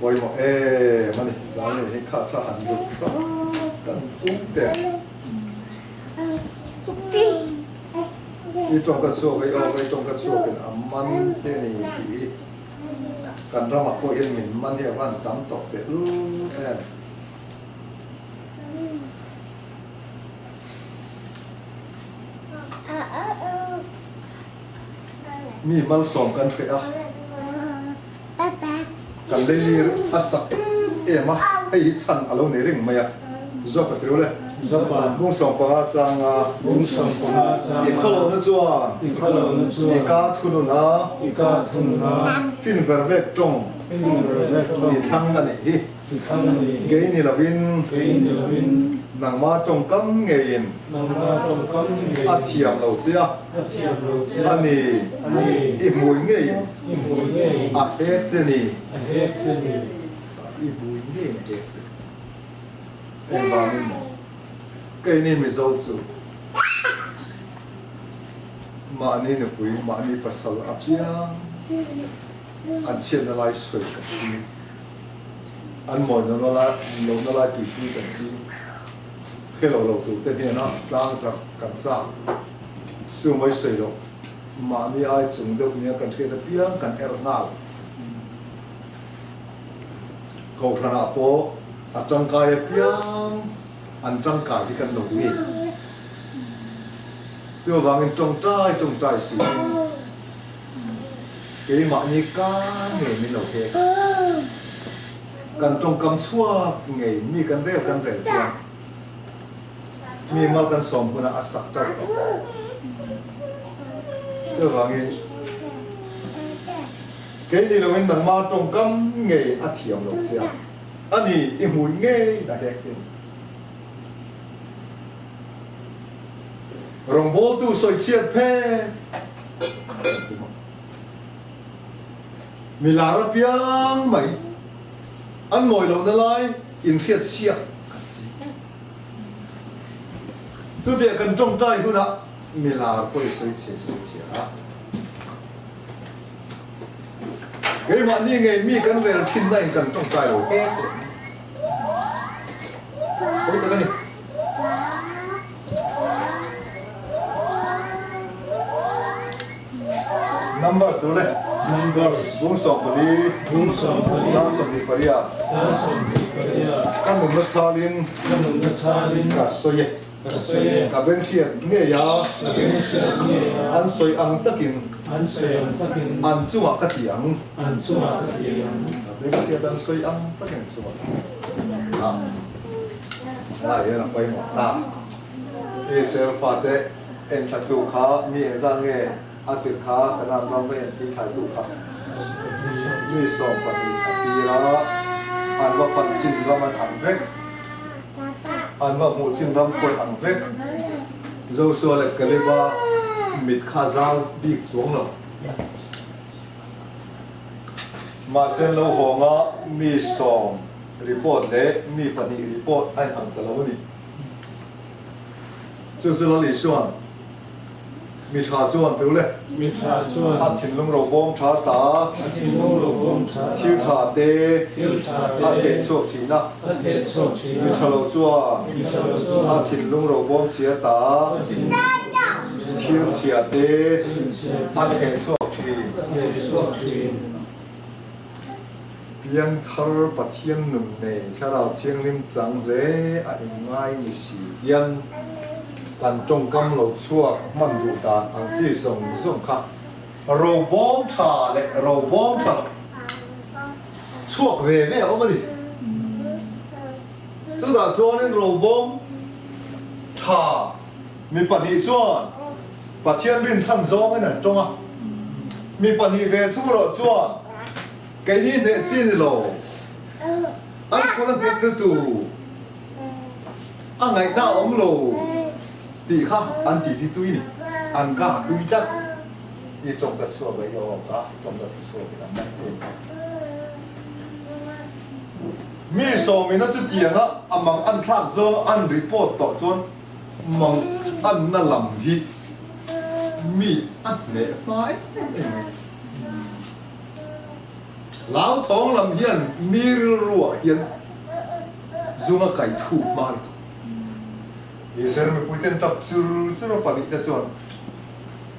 S1: pawimawh em a ni. Zan leh hi kha kha han lut hram kan tum teh. I tawng ka chhuak a i awk a i tawng ka chhuak in a man che a ni tih hi kan ramah pawh hian min man hi a van tam tawk teh lut em. Mi malsawm kan hreh a, kan leilir a sak em em a, hei hi chhan a lo nei reng mai a, Zawk a ti ru le. Bung 15 changa i khawlohna chuan i ka thunun a, fin ver vek tawng i thlang a nih hi. Kei ni lovin, nangma tawngkam ngeiin a thiam lo che a, a ni, i hmui ngeiin a hek che ni, i hmui ngeiin a hek che. Engvangin maw? Keini Mizo chu mahni nupui, mahni pasal apiang an chhiatna lai sawi kan ching. An mawi lohna lai lohna lai tih hi kan ching hre lo lo tur te hnena tlang zarh kan chak. Chu mai sawi loh mahni ai chung deuh nia kan hriat apiang kan er nghal. Kohhranah pawh a tangkai apiang an tangkai hi kan lo nge. Chuvangin tawngtai tawngtai siin keimahni ka ngei min lo hek. Kan tawngkam chhuak ngei mi kan rel kan rel chuan mi mal kan sawm hunah a sak tawk tawh. Chuvangin keini loin nangma tawngkam ngei a thiam lo che a, ani i hmui ngei a hek che. Rawngbawltu sawichhiat phet kan tum a. Mi lar apiang mai an mawi lohna lai inhriat siak kan si. Chutiah kan tawngtai hunah mi lar pawh i sawichhia sawichhia a. Keimahni ngei mi kan rel thinna in kan tawngtai lo hek leh. Pawi tak a ni. Numbers tur le.
S3: Numbers.
S1: Bung 14.
S3: Bung 14.
S1: Sang 28.
S3: Sang 28.
S1: Ka nunna chalin.
S3: Ka nunna chalin.
S1: Ka sawi e.
S3: Ka sawi e.
S1: Ka beng hriat ngei a.
S3: Ka beng hriat ngei a.
S1: An sawi ang takin.
S3: An sawi ang takin.
S1: An chungah ka ti ang.
S3: An chungah ka ti ang.
S1: Ka beng hriat an sawi ang takin an chungah ka ti ang. Helai hian a pawimawh ta. Israel fate enthlatu kha mi engzat nge a tirh kha Kanaan ram va enthli thlaitu kha mi 12 a tir a, an va fan chin ram an ang vek, an va hmuh chin ram pawih ang vek. Joshua leh Caleb-a mit kha a zal bik chuang lo. Mahse an lo hawng a, mi sawm report leh mi pahnih report a inang ta lo a ni. Chu chu Lal Isuan mi tha chuan tû le.
S3: Mi tha chuan.
S1: A thinlung ro bawm tha ta.
S3: A thinlung ro bawm tha ta.
S1: Thil tha te.
S3: Thil tha te.
S1: A theh chhuak thin a.
S3: A theh chhuak thin a.
S1: Mi tha lo chuan.
S3: Mi tha lo chuan.
S1: A thinlung ro bawm chhia ta.
S3: A thinlung ro bawm chhia ta.
S1: Thil chhia te.
S3: Thil chhia te.
S1: A theh chhuak thin.
S3: A theh chhuak thin.
S1: Piangthar Pathian nun nei Thlarau Thianghlim chang hle a inngai ni si hian kan tawngkam lo chhuak hman duh dan ang chi zawng zawng kha robawm tha leh robawm tha lo chhuak ve ve a awm a ni. Chutah chuanin robawm tha mi pahnih chuan Pathian rinchhan zawngin an tawng a, mi pahnih ve thu erawh chuan Keini hneh chi ni lo, an khawl a nghet lutu, a ngaihna a awm lo tih kha an ti ti tui ni, an ka tui tlat. I tawng ka chhuak leh i aw ka tawng ka thu chhuak in an ngaih che. Mi sawmina chutianga a mang an thlak zawng an report tawh chuan mang anna lam hi mi a hneh hma em em mai. Hlauthawng lam hian mi rilruah hian zunga kai thu hma lutuk. Israel mipuiten tap chur chur a pahnih te chuan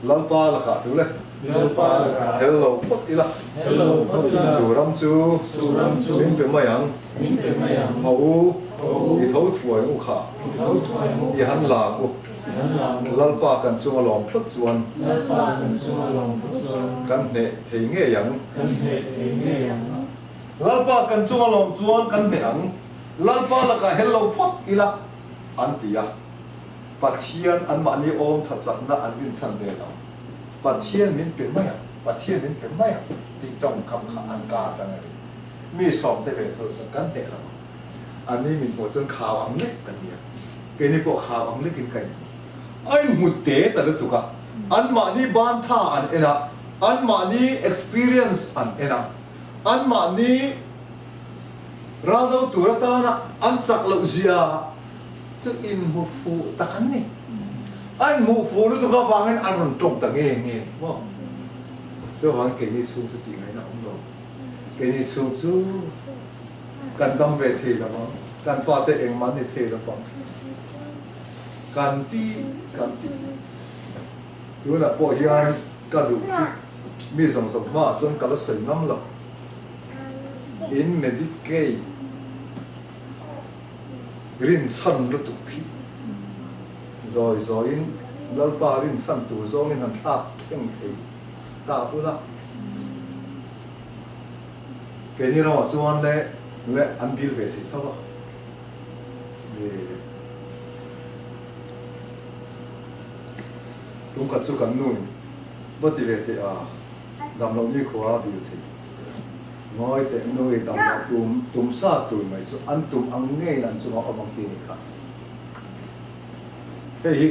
S1: Lalpa lakah tu le?
S3: Lalpa lakah.
S1: Hel lo phawt ila.
S3: Hel lo phawt ila.
S1: Chu ram chu.
S3: Chu ram chu.
S1: Min pe mai ang.
S3: Min pe mai ang.
S1: Ho u.
S3: Ho u.
S1: I tho thuai u kha.
S3: I tho thuai u.
S1: I han lang u. Lalpa kan chunga lawm phawt chuan.
S3: Lalpa kan chunga lawm phawt chuan.
S1: Kan hneh thei ngei ang.
S3: Kan hneh thei ngei ang.
S1: Lalpa kan chunga lawm chuan kan hneh ang. Lalpa lakah hel lo phawt ila an ti a. Pathian anmahni awm tha chakna an rinchhan ve lo. Pathian min pe mai ang, Pathian min pe mai ang tih tawngkam kha an kar ta ngei. Mi sawmte ve thul chuan kan hneh lo ang. Ani min hmuh chuan khau ang lek kan ni a. Keini pawh khau ang lekin ka inhmu. A inhmu te ta lutuk a, anmahni ban tha an en a, anmahni experience an en a, anmahni raldo tur atana an chak loh zia chu inhmu fuh tak an ni. A inhmuh fuh lutuk avangin an rawn tawng ta nge nge maw? Chuvangin keini chhung chu tih ngaihna awm lo. Keini chhung chu. Kan dam ve thei lo vang, kan fate engmah ni thei lo vang. Kan ti, kan ti. Tunah pawh hian ka duh chu mi zawng zawng hmaah chuan ka la sawi ngam lo. In Medicaid rinchhan lutuk hi zawi zawiin Lalpa rinchhan tur zawngin han thlak thleng thei ta ula. Keini ramah chuan le le an bil ve thei tho a. Tumkhat chu kan nu in va ti ve teh a, dam loh ni khua a bil thei. Ngawi teh nu i dam loh tum tum sa tur mai chu an tum ang ngeiin an chungah awm ang ti ni kha. Hei hi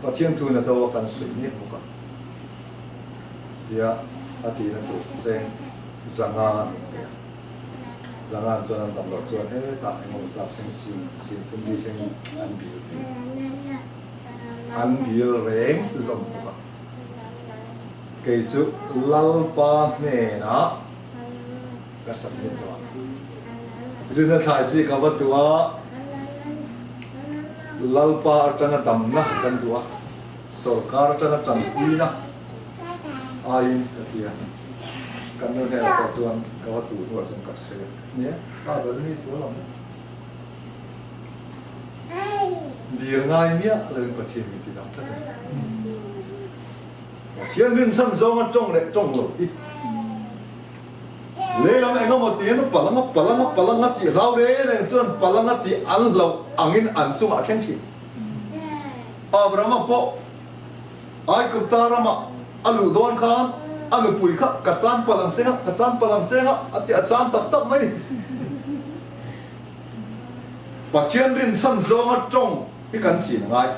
S1: Pathian thu in a do a kan suih mek bawk a. Tia a tihna tur cheng zanga an awm thei a. Zanga an chuan an dam loh chuan hetah engemaw zat thleng sin sin thum li thleng an bil thei. An bil reng hlawm bawk a. Kei chu Lalpa hnenah ka submit tawh a. Rinna thlai chi ka va duh a, Lalpa atanga damna kan duh a. Sorkar atanga tanpuina aiin ka ti a, kan nu hnenah pawh chuan ka va tur hnuah chuan ka sawi a, nia pa ber mi thu a lang a, bir ngai miah loin Pathian min ti dang tlat a ni. Pathian rinchhan zawnga tawng leh tawng lo hi lehlam eng emaw tiin palanga palanga palanga tih hlau reng reng chuan palanga tih an hlauh angin an chungah a thleng thin. Abrahama pawh Aigupta rama a luh dawn khan a nupui kha ka chan palh ang cheng a, ka chan palh ang cheng a, a ti a chan tak tak mai ni. Pathian rinchhan zawnga tawng hi kan chin a ngai.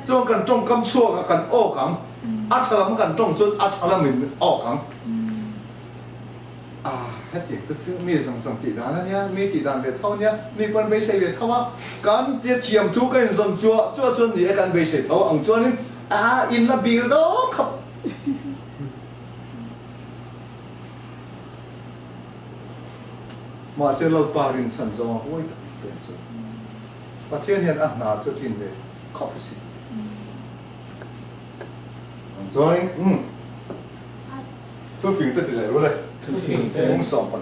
S1: Chuan kan tawngkam chhuak a kan awk ang, a tha lam kan tawng chuan a tha lamin min awk ang. A, hetiang te chu mi zawng zawng tih dan a nia, mi tih dan ve tho a nia, mi pawn beisei ve tho a, kan tia thiam thu ka inzawn chuah chuah chuan ni e kan beisei tho ang chuanin a in la bil dawn khawp. Mahse Lalpa rinchhan zawnga huai tak in peng chu Pathian hian a hna chu tlin ve khawp a si. Ang chuanin umm. Thufing te ti leh rul e.
S3: Thufing te.
S1: Bung 12.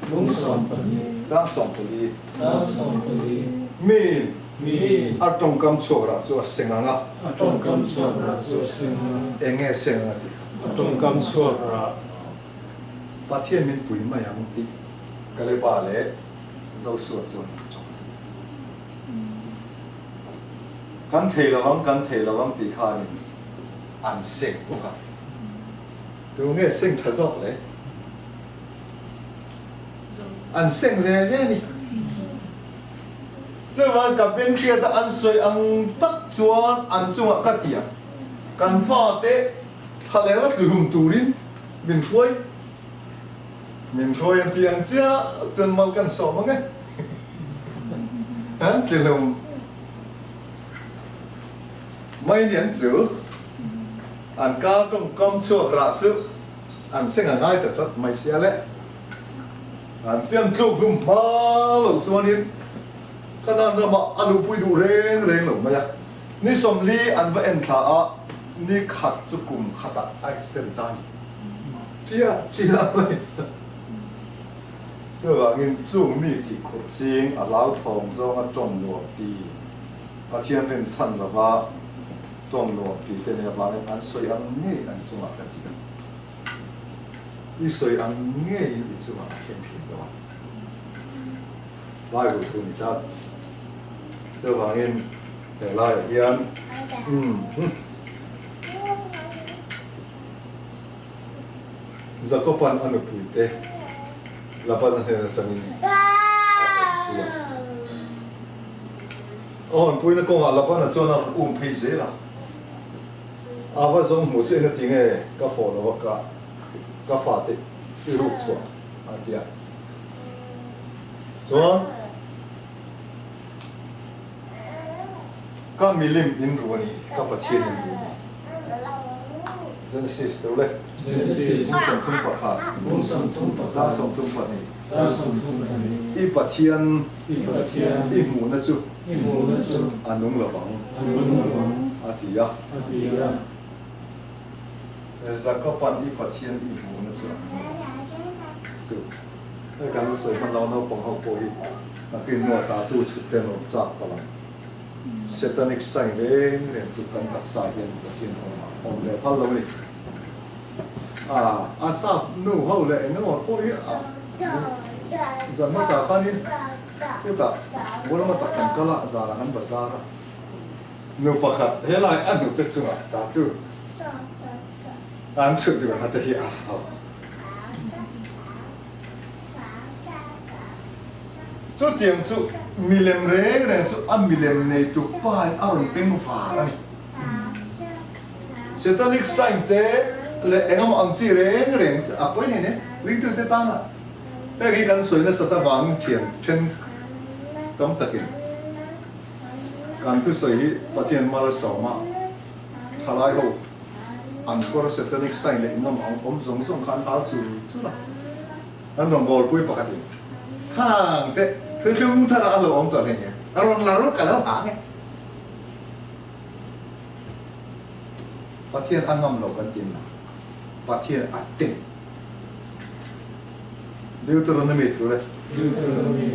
S3: Bung 12.
S1: Chang 14.
S3: Chang 14.
S1: Miin.
S3: Miin.
S1: A tawngkam chhuak rah chu a seng ang a.
S3: A tawngkam chhuak rah chu a seng ang a.
S1: Eng nge seng ang a tih?
S3: A tawngkam chhuak rah.
S1: Pathian min pui mai ang tih Kaleba leh Joshua chuan an tawng. Kan thei lo ang, kan thei lo ang tih khanin an seng bawk a. Tu nge seng tha zawk le? An seng ve ve ni. Chuvang ka beng hriata an sawi ang tak chuan an chungah ka ti a, kan fate thlaleng la tluhlum turin min hruai, min hruai an ti ang chiah chuan mal kan sawm ang e. An tluhlum mai ni an chu. An kar tawngkam chhuak rah chu an seng a ngai ta tlat mai sia le. An tiang tluk hlum hma lo chuanin Kanan ramah a luhpui duh reng reng lo mai a. Ni 40 an va en thla a, ni khat chu kum khatah a extend ta a ni. Tia tia mai. Chuvangin chung mi tih khurh ching a hlauthawng zawnga tawng nuam ti Pathian rinchhan lova Tawng nuam tih te nia vangin an sawi ang ngei an chungah ka ti a. I sawi ang ngeiin i chungah a thleng thin lo a. Bible thu ni tlat. Chuvangin he laiah hian umm Jakoban a nupuite Laban-a hnen atangin a hawnpui a. A hawnpuina kawngah Labana chuan a rawn um phei zel a, A va zawng hmuh chu engati nge ka fawh lo a ka ka fate i ruk chhuah a ti a. Chuan ka milim in ru a ni, ka Pathian in ru a ni. Genesis deuh le.
S3: Genesis.
S1: Bung 31.
S3: Bung 31.
S1: Chang 32.
S3: Chang 32.
S1: I Pathian.
S3: I Pathian.
S1: I hmuhna chu.
S3: I hmuhna chu.
S1: A nung lo vang.
S3: A nung lo vang.
S1: A ti a.
S3: A ti a.
S1: Jakoban i Pathian i hmuhna chu a nung lo vang. Chu. Hei kan sawi hman lo naupang ho pawh hi nakin hnuah tatu chhut te an awm chak palh ang. Satanic sign reng reng chu kan taksa hian Pathian awm a awm ve phal lo a ni. A a sap nu ho leh eng emaw pawh hi a zan hmasa khanin chutah Burma tak kan kal a, zanah kan bazar a, nu pakhat helai a hnute chungah tatu an chhut dun a te hi a hau. Chutiang chu milem reng reng chu a milem neitu pain a rawn beng var a ni. Satanic sign te leh eng emaw ang chi reng reng chu a pawi nei nen ringtute tana heng hi kan sawi nasat avangin thian then tam takin kan thusawi hi Pathian mal a sawm a, thalai ho an kawr satanic sign leh engemaw ang awm zawng zawng kha an hal chur chur a. An rawngbawlpui pakhatin khang te thuthlung thar a lo awm tawh hlei nen a rawn la ruk a lo hang e. Pathian a ngam lo kan ti na, Pathian a ten. Deuteronomy thu le.
S3: Deuteronomy.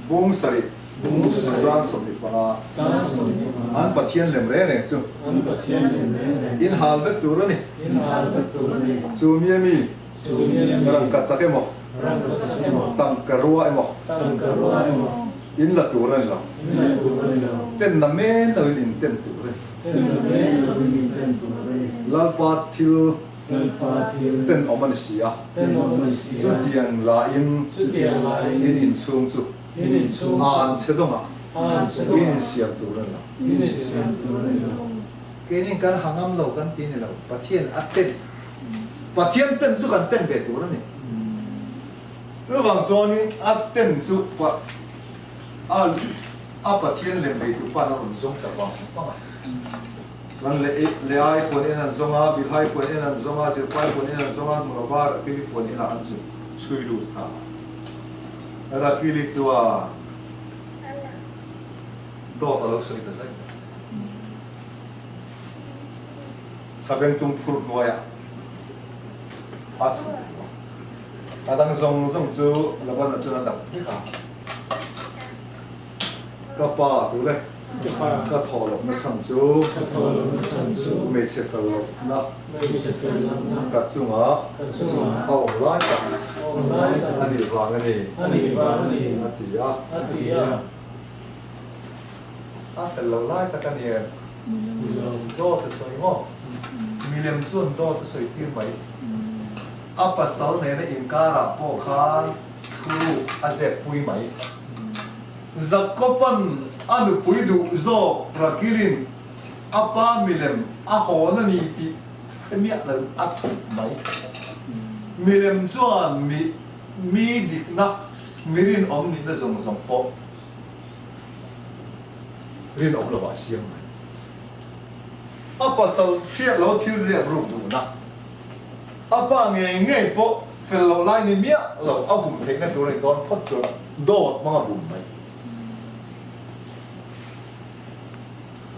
S1: Bung sarih.
S3: Bung sarih.
S1: Chang 25.
S3: Chang 25.
S1: An Pathian lem reng reng chu.
S3: An Pathian lem reng reng chu.
S1: In hal vek tur a ni.
S3: In hal vek tur a ni.
S1: Chu mi a mi.
S3: Chu mi a mi.
S1: Rangka chak emaw.
S3: Rangka chak emaw.
S1: Tangka rua emaw.
S3: Tangka rua emaw.
S1: In la tur a ni lo.
S3: In la tur a ni lo.
S1: Ten na men lo in in ten tur a ni.
S3: Ten na men lo in in ten tur a ni.
S1: Lalpa thil.
S3: Lalpa thil.
S1: Ten awm a ni si a.
S3: Ten awm a ni si a.
S1: Chutiang lahin.
S3: Chutiang lahin.
S1: In inchhung chu.
S3: In inchhung chu.
S1: An che dawngah.
S3: An che dawngah.
S1: In insiam tur a ni lo.
S3: In insiam tur a ni lo.
S1: Keini kan ha ngam lo kan ti ni lo. Pathian a ten. Pathian ten chu kan ten ve tur a ni. Chuvang chuanin a ten chu pa a a Pathian lem neitu pa'n a rawn zawng ta vang vang a. Chuan le Leai puan en an zawng a, Bilhai puan en an zawng a, Zilpai puan en an zawng a, Hmurava Rakili puan enah an zuk chhui lut ta a. Rakili chuan dawt a lo sawi ta zaih mai. Sabengtung phur hnuaiah a thu a. A dang zawng zawng chu Labana chuan a dap vek a. Ka pa tu le ka thawh lohna chhan chu hmeichhe fel lohna ka chungah a awm lai tak a nih vang a ni a ti a. A fel lo lai tak a ni em? Dawt a sawi maw? Milem chuan dawt a sawi tir mai. A pasal nena inkarah pawh khan thu a zep pui mai. Jakoban a nupui duh zawk Rakilin a pa milem a hawn a ni tih hre miah lo a thup mai. Milem chuan mi mi dikna, mi rinawm nihna zawng zawng pawh rinawm lovah a siam mai. A pasal hriat lo thil ziak ruk duhna, a pa ngei ngei pawh fel loh lai ni miah lo a bum theihna tur a ni dawn phawt chuan dawt hmang a bum mai.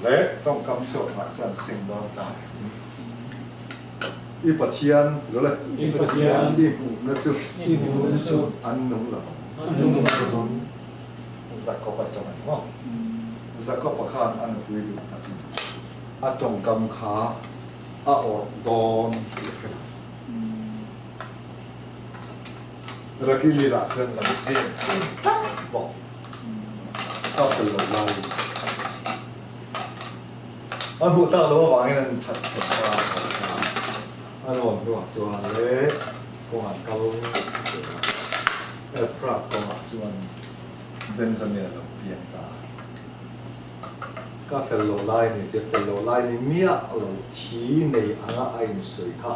S1: Le tawngkam chhuak ngah chuan sing dawn ta. I Pathian lo le.
S3: I Pathian.
S1: I hmuhna chu.
S3: I hmuhna chu.
S1: An nung lo ang.
S3: An nung lo ang.
S1: Jakob a tawng a ni maw? Jakob a khan a nupui duh takin a tawngkam kha a awrh dawn tih a hre lo. Rakili lah chuan lo zem tlat bawk. Ka fel lo laiin a hmuh tak loh avangin an that chhe ta a a rawn hnuah chuan le kawng an kal zel a. Ephrath kawngah chuan Benjamin a lo piang ta a. Ka fel loh lai ni tia fel loh lai ni miah lo thi nei anga a insawi kha.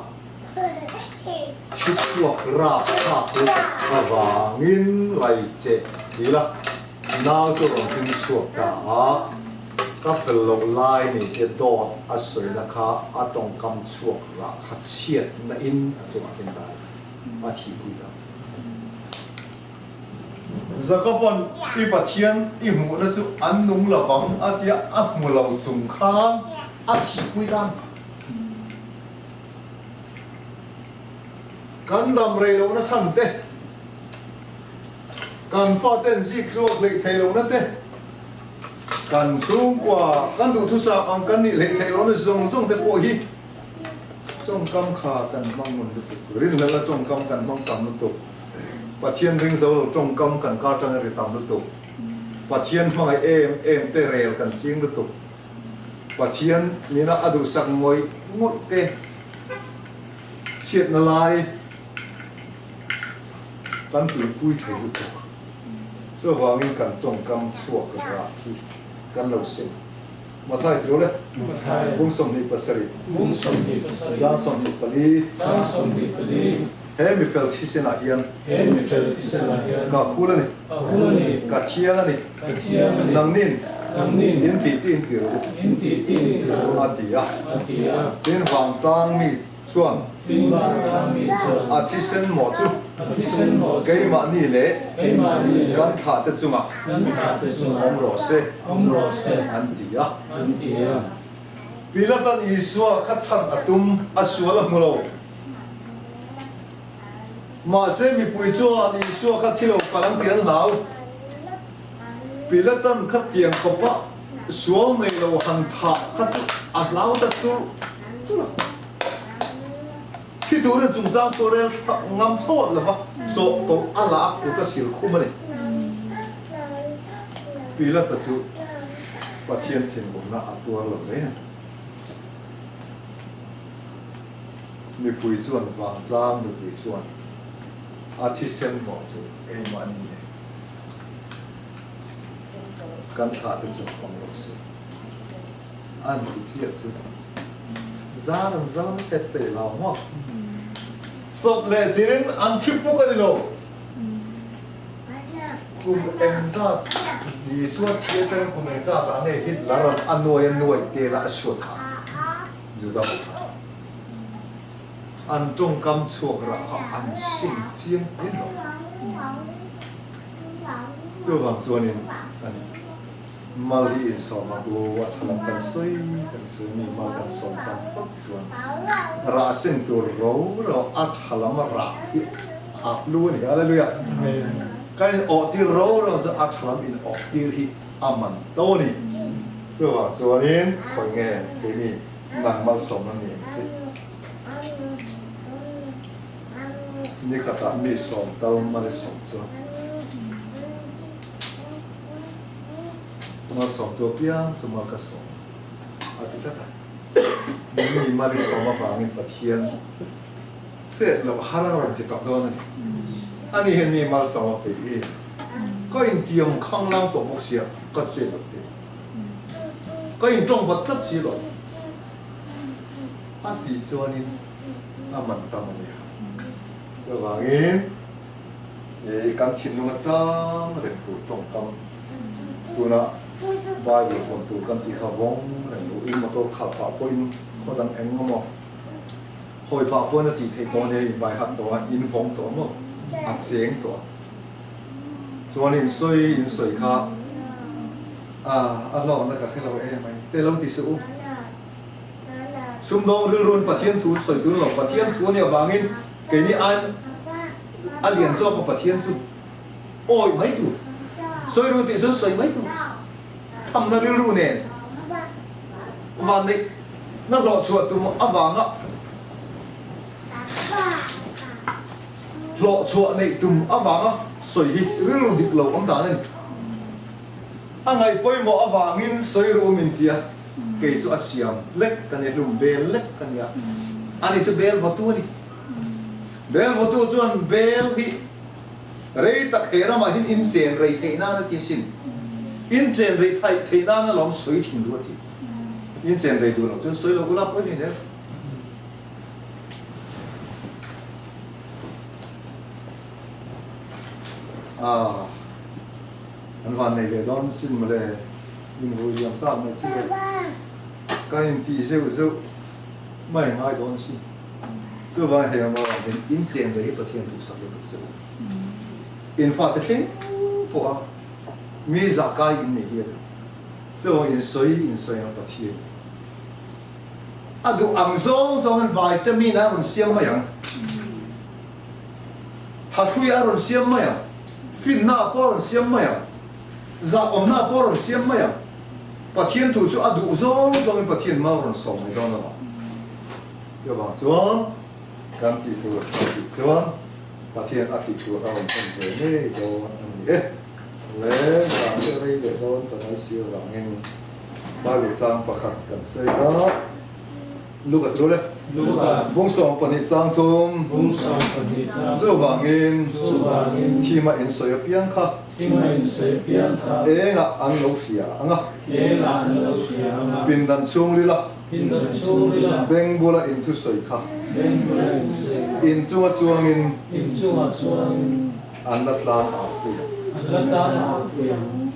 S1: Thi chhuak rap thlak lutuk avangin lai che ti la, nau chu rawn hring chhuak ta a. Ka fel loh lai ni tia dawt a sawina kha a tawngkam chhuak rah kha chhiatna in a chungah khin ta a, a thihpui ta. Jakoba'n i Pathian i hmuhna chu an nung lovang a tia a hmu lo chung khan a thihpui dan. Kan dam rei lohna chhan te, kan faten zik tluak hleih thei lohna te, kan chhungkua kan duhthusam ang kan nih hleih theih lohna zawng zawng te pawh hi tawngkam kha kan hmang ngun lutuk, rinhlelhna tawngkam kan hmang tam lutuk. Pathian ring zo lo tawngkam kan kar tang a ri tam lutuk. Pathian hmangaih em em te rel kan ching lutuk. Pathian nina a duhsak ngawih ngawih te chhiatna lai kan tuipui thei lutuk. Chuvangin kan tawngkam chhuak rah hi kan lo sim. Mathai tilo le.
S3: Mathai.
S1: Bung 27.
S3: Bung 27.
S1: Zang 24.
S3: Zang 24.
S1: He mifel thisenah hian.
S3: He mifel thisenah hian.
S1: Ka hul a ni.
S3: Ka hul a ni.
S1: Ka thiang a ni.
S3: Ka thiang a ni.
S1: Nangnin.
S3: Nangnin.
S1: In tih tih in ti rawh u.
S3: In tih tih in ti rawh u.
S1: A ti a.
S3: A ti a.
S1: Tin vangtlang mi chuan.
S3: Tin vangtlang mi chuan.
S1: A thisen mawh chu.
S3: A thisen mawh chu.
S1: Keimahni leh.
S3: Keimahni leh.
S1: Kan thlahte chungah.
S3: Kan thlahte chungah.
S1: Awm rawh se.
S3: Awm rawh se.
S1: An ti a.
S3: An ti a.
S1: Pilatan Isua kha chhan a tum, a sual a hmu lo. Mahse mipui chuan Isua kha thi lo kal ang tih an hlau. Pilatan kha tiang khawpa sual nei lo han thah kha chu a hlau ta tur tur a. Thi turin chungchang chu rel ngam thlawt lova chawh tawh a la a kut a sil khum a ni. Pilata chu Pathian thinurna a tuar lo reng a ni. Mipui chuan vangtlang mipui chuan a thisen mawh chu engmah a ni e. Kan thlah te chu awm lo se. An ti chiah chu zan an zau nasa peih lo maw? Chawp leh chirin an thi puk a ni lo. Kum engzat Isua thi atangin kum engzat ah nge Hitler an a nuai a nuai tel a a suat kha Juda ho kha an tawngkam chhuak rah kha an sim chiang hle lo. Chuvang chuanin a ni. Mal hi insawm a bu a tha lam kan sawi kan sawi mi mal kan sawm tam phawt chuan rah sin tur ro ro a tha lam rah hi a hlu a ni. Hallelujah! Kan in awh tir ro ro chu a tha lam in awh tir hi a man to a ni. Chuvang chuanin khawi nge keini nang malsawmna ni ang chi? Nikhatah mi sawm tal mal i sawm chuan. Mal sawm tu apiang chu mal ka sawm a ti tlat a. Mi mal i sawm avangin Pathian chet loh har a rawn ti tawh dawn a ni. Ani hian mi mal sawm a peih i ka intiam khanglang tawh bawk sia ka chet loh te ka intawng bat tlat si lo a tih chuanin a man tam a nia. Chuvangin. I kan thinlung a chang reng tur tawngkam tuna Bible hawn tur kan tih kha vawng reng duh in motor khalh pah pawhin khaw dang eng emaw hawi pah pawhin a tih theih tawh a nia in vai hat tawh a in vawng tawh maw a cheng tawh a chuan in sawi in sawi kha a a hlawkna ka hre lo em mai te lo ti suh u sumdawng rilruin Pathian thu sawi tur lo Pathian thu a nih avangin Keini an a lian zawk a Pathian chu awi mai tur, sawi ru tih chuan sawi mai tur, thamna rilru nen vanneih na hlawhchhuah tum avanga hlawhchhuah neih tum avanga sawi hi rilru dik lo awm dan a ni. A ngaih pawimawh avangin sawi ru min tia kei chu a siam lek ka nia, hlum bel lek ka nia, ani chu bel vawtu a ni. Bel vawtu chuan bel hi rei tak he ramah hian inchen rei theih nan a ti asin. Inchen rei thaih theih nan alawm sawi thin duh a ti. Inchen rei duh loh chuan sawi lo ula pawi hlei nen. Ah, an van nei ve dawn sin mawle, inrui liam tak mai chi le. Ka intih zeuh zeuh mai ngai dawn sin. Chuvang hei ang erawh hian in cheng ve hi Pathian duhsak lutuk che u. In fate thleng pawh a mi zah kai in nei hi a duh. Chuvang in sawi in sawi ang Pathian a duh ang zawng zawng in vitamin a rawn siam mai ang. Thahrui a rawn siam mai ang. Finna a pawh a rawn siam mai ang. Zah awmna a pawh a rawn siam mai ang. Pathian thu chu a duh zawng zawng in Pathian mal rawn sawm mai dawn a lo. Chuvang chuan kan tih tur a tih chuan Pathian a tih tur a rawn en ve ngei dawn a ni e. Le zan te rei leh dawn ta mai si avangin Bible chang pakhat kan sawi a, Luka chu le.
S3: Luka.
S1: Bung 12 chang thum.
S3: Bung 12 chang.
S1: Chuvangin.
S3: Chuvangin.
S1: Thima insawi apiang kha.
S3: Thima insawi apiang kha.
S1: Engah an lo hria ang a.
S3: Engah an lo hria ang a.
S1: Pindan chhungril a.
S3: Pindan chhungril a.
S1: Beng bula inthusawi kha.
S3: Beng bula inthusawi kha.
S1: In chunga chuangin.
S3: In chunga chuangin.
S1: An la tlang au pui ang.
S3: An la tlang au pui ang.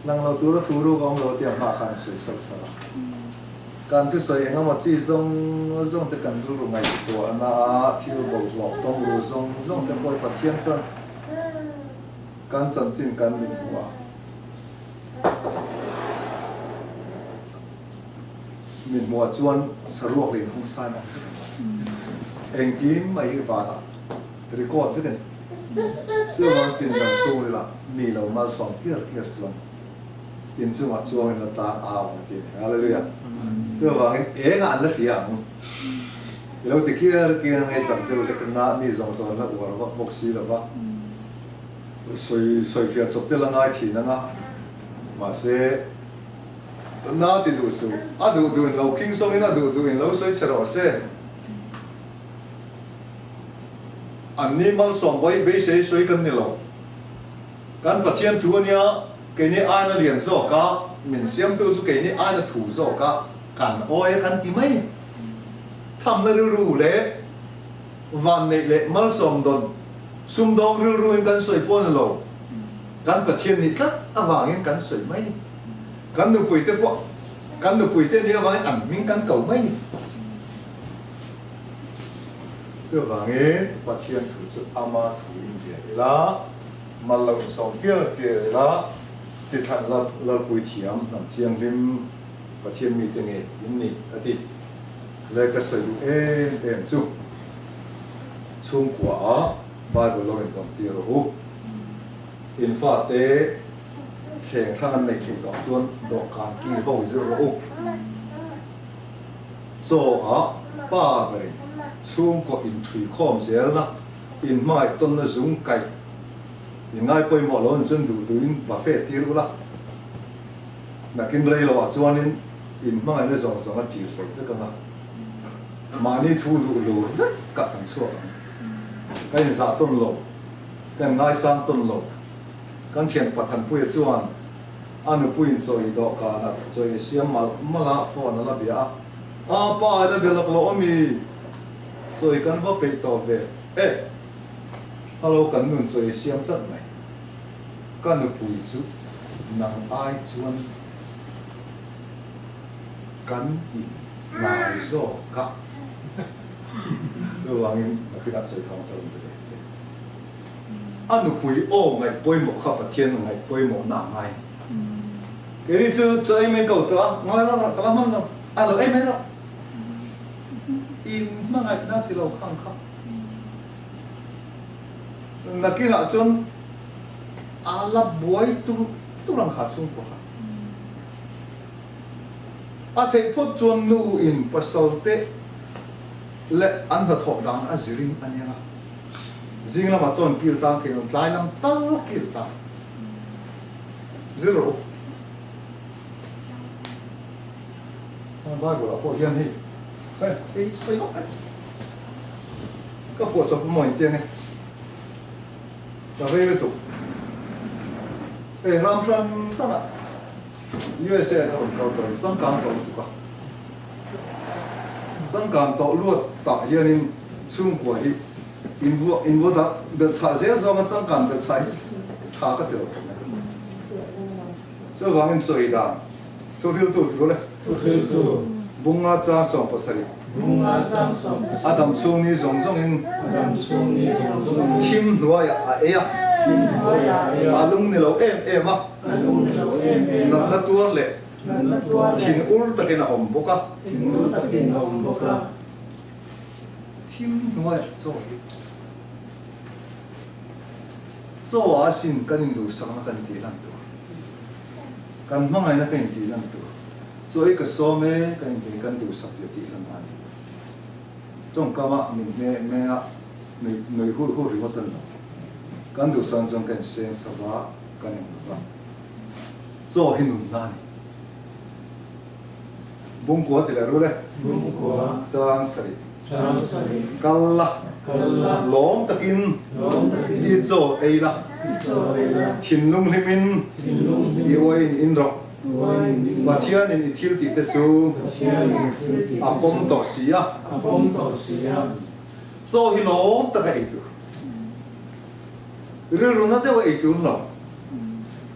S1: Lang lo tura thu ruk a awm lo tia hma khan a sawi sauh sauh a. Kan thusawi eng emaw chi zawng zawng te kan rilru ngaihtuahna a thil bawlhhlawh tawng ru zawng zawng te pawh Pathian chuan kan chanchin kan min hmu a. Min hmuh ah chuan saruak leh inhung sign ang vek a ni. Engkim mai hi vanah record vek a ni. Chuvang pindan chhungril ah mi lo malsawm kiar kiar chuan inchungah chuangin la tang au ang a ti a ni. Hallelujah! Chuvangin engah an la hria ang? I lo ti kiar kiar nge zak deuh hlek na mi zawng zawng an la uar vak bawk si lo va. Sawi sawifiah chawp te la ngai thin ang a, mahse na ti duh suh, a duh duh in lo khing sawngin a duh duh in lo sawi che rawh se. An ni malsawm vawi beisei sawi kan ni lo. Kan Pathian thu a nia, keini aina lian zawk a, min siamtu chu keini aina thu zawk a, kan awi a kan ti mai. Thamna rilru leh vanneih leh malsawm dawn. Sumdawng rilru in kan sawi pawh ni lo, kan Pathian nih tlat avangin kan sawi mai ni. Kan nupui te pawh kan nupui te nih avangin an hming kan ko mai ni. Chuvangin Pathian thu chu ama thu in bia ila, mal lo insawm pial pial ila, chi thlan lalpui thiam hnam thianghlim Pathian mite nge in ni a ti. Le ka sawi duh em em chu chhungkua ah Bible lo invawn tir rawh u. In fate thleng hrang an neih theih loh chuan dawhkan kil ho zir rawh u. Chaw ah pa berin chhungkaw inthui khawm zelna, inhmangaih tawnna zung kaih in ngai pawimawh lo in chuan duh duhin buffet tir ula. Nakin rei loah chuanin in hmangaihna zawng zawng a tir zo vek ang a, mahni thu duh lur vek kah kan chhuak ang. Ka inzah tawn lo, ka inngaisang tawn lo. Kan thian Pathanpuia chuan a nupuiin chawi dawhkanah chawi a siam malh malh a, phone a la bia a, A pa, i la bia lak lo ami? Chawi kan va peih tawh ve. E! Hello, kan nun chawi a siam tlat mai. Ka nupui chu nang ai chuan kan in ngai zawk a, chuvangin nakinah chawikham ka rawn be leh che. A nupui aw ngaih pawimawh kha Pathian ngaih pawimawh na ngai. Keini chu chaw ei mai ko tawh a, ngai lo ka la hman lo, a lo ei mai lo. In hmangaihna ti lo khang kha. Nakinah chuan a la buai tur tur ang kha chhungkua kha. A theih phawt chuan nu in pasal te leh an hnathawh dan a zirin a nia. Zing lamah chuan kil tlang thei lo, tlai lam tal kil tlang. Zir rawh u. Bible ah pawh hian hei hei sawi vak a ni. Ka phuah chawp maw intiang e. Ka vei lutuk. Hei ram hran hran ah USA a rawn kal tawh in changkang tawh lutuk a. Changkang tawh luat tah hianin chhungkua hi invuah invuah dah belhchhah zel zawnga changkan belhchhah hi tha ka ti lo khawp mai. Chuvangin sawi dan thuhriltu tul e.
S3: Thuhriltu.
S1: Bunga chang 70.
S3: Bunga chang 70.
S1: A dam chhung ni zawng zawngin.
S3: A dam chhung ni zawng zawngin.
S1: Thim hnuaiah a ei a.
S3: Thim hnuaiah a ei a.
S1: A lung ni lo em em a.
S3: A lung ni lo em em a.
S1: Natna tuar leh.
S3: Natna tuar leh.
S1: Thin ur takin a awm bawk a.
S3: Thin ur takin a awm bawk a.
S1: Thim hnuaiah chaw hi. Chaw a sin kan induhsakna kan tih lan tur, kan hmangaihna kan intih lan tur, chaw i ka sawm e kan intih hi kan duhsak zia tih lan a ni. Tawngkama min hme hme a nui nui hur hur ringawt a ni lo. Kan duhsakna chuan kan inseng sava kan inhmu va. Chaw hi nunna a ni. Bungkua ti leh rul e.
S3: Bungkua.
S1: Chang sarih.
S3: Chang sarih.
S1: Kal la.
S3: Kal la.
S1: Lawm takin.
S3: Lawm takin.
S1: I chaw ei la.
S3: I chaw ei la.
S1: Thinlung hlimin.
S3: Thinlung hlimin.
S1: I uaiin in rawh.
S3: I uaiin in rawh.
S1: Pathianin i thil tih te chu.
S3: Pathianin i thil tih te chu.
S1: A pawm tawh si a.
S3: A pawm tawh si a.
S1: Chaw hi lawm taka ei tur. Rilru na deuha ei tur lo.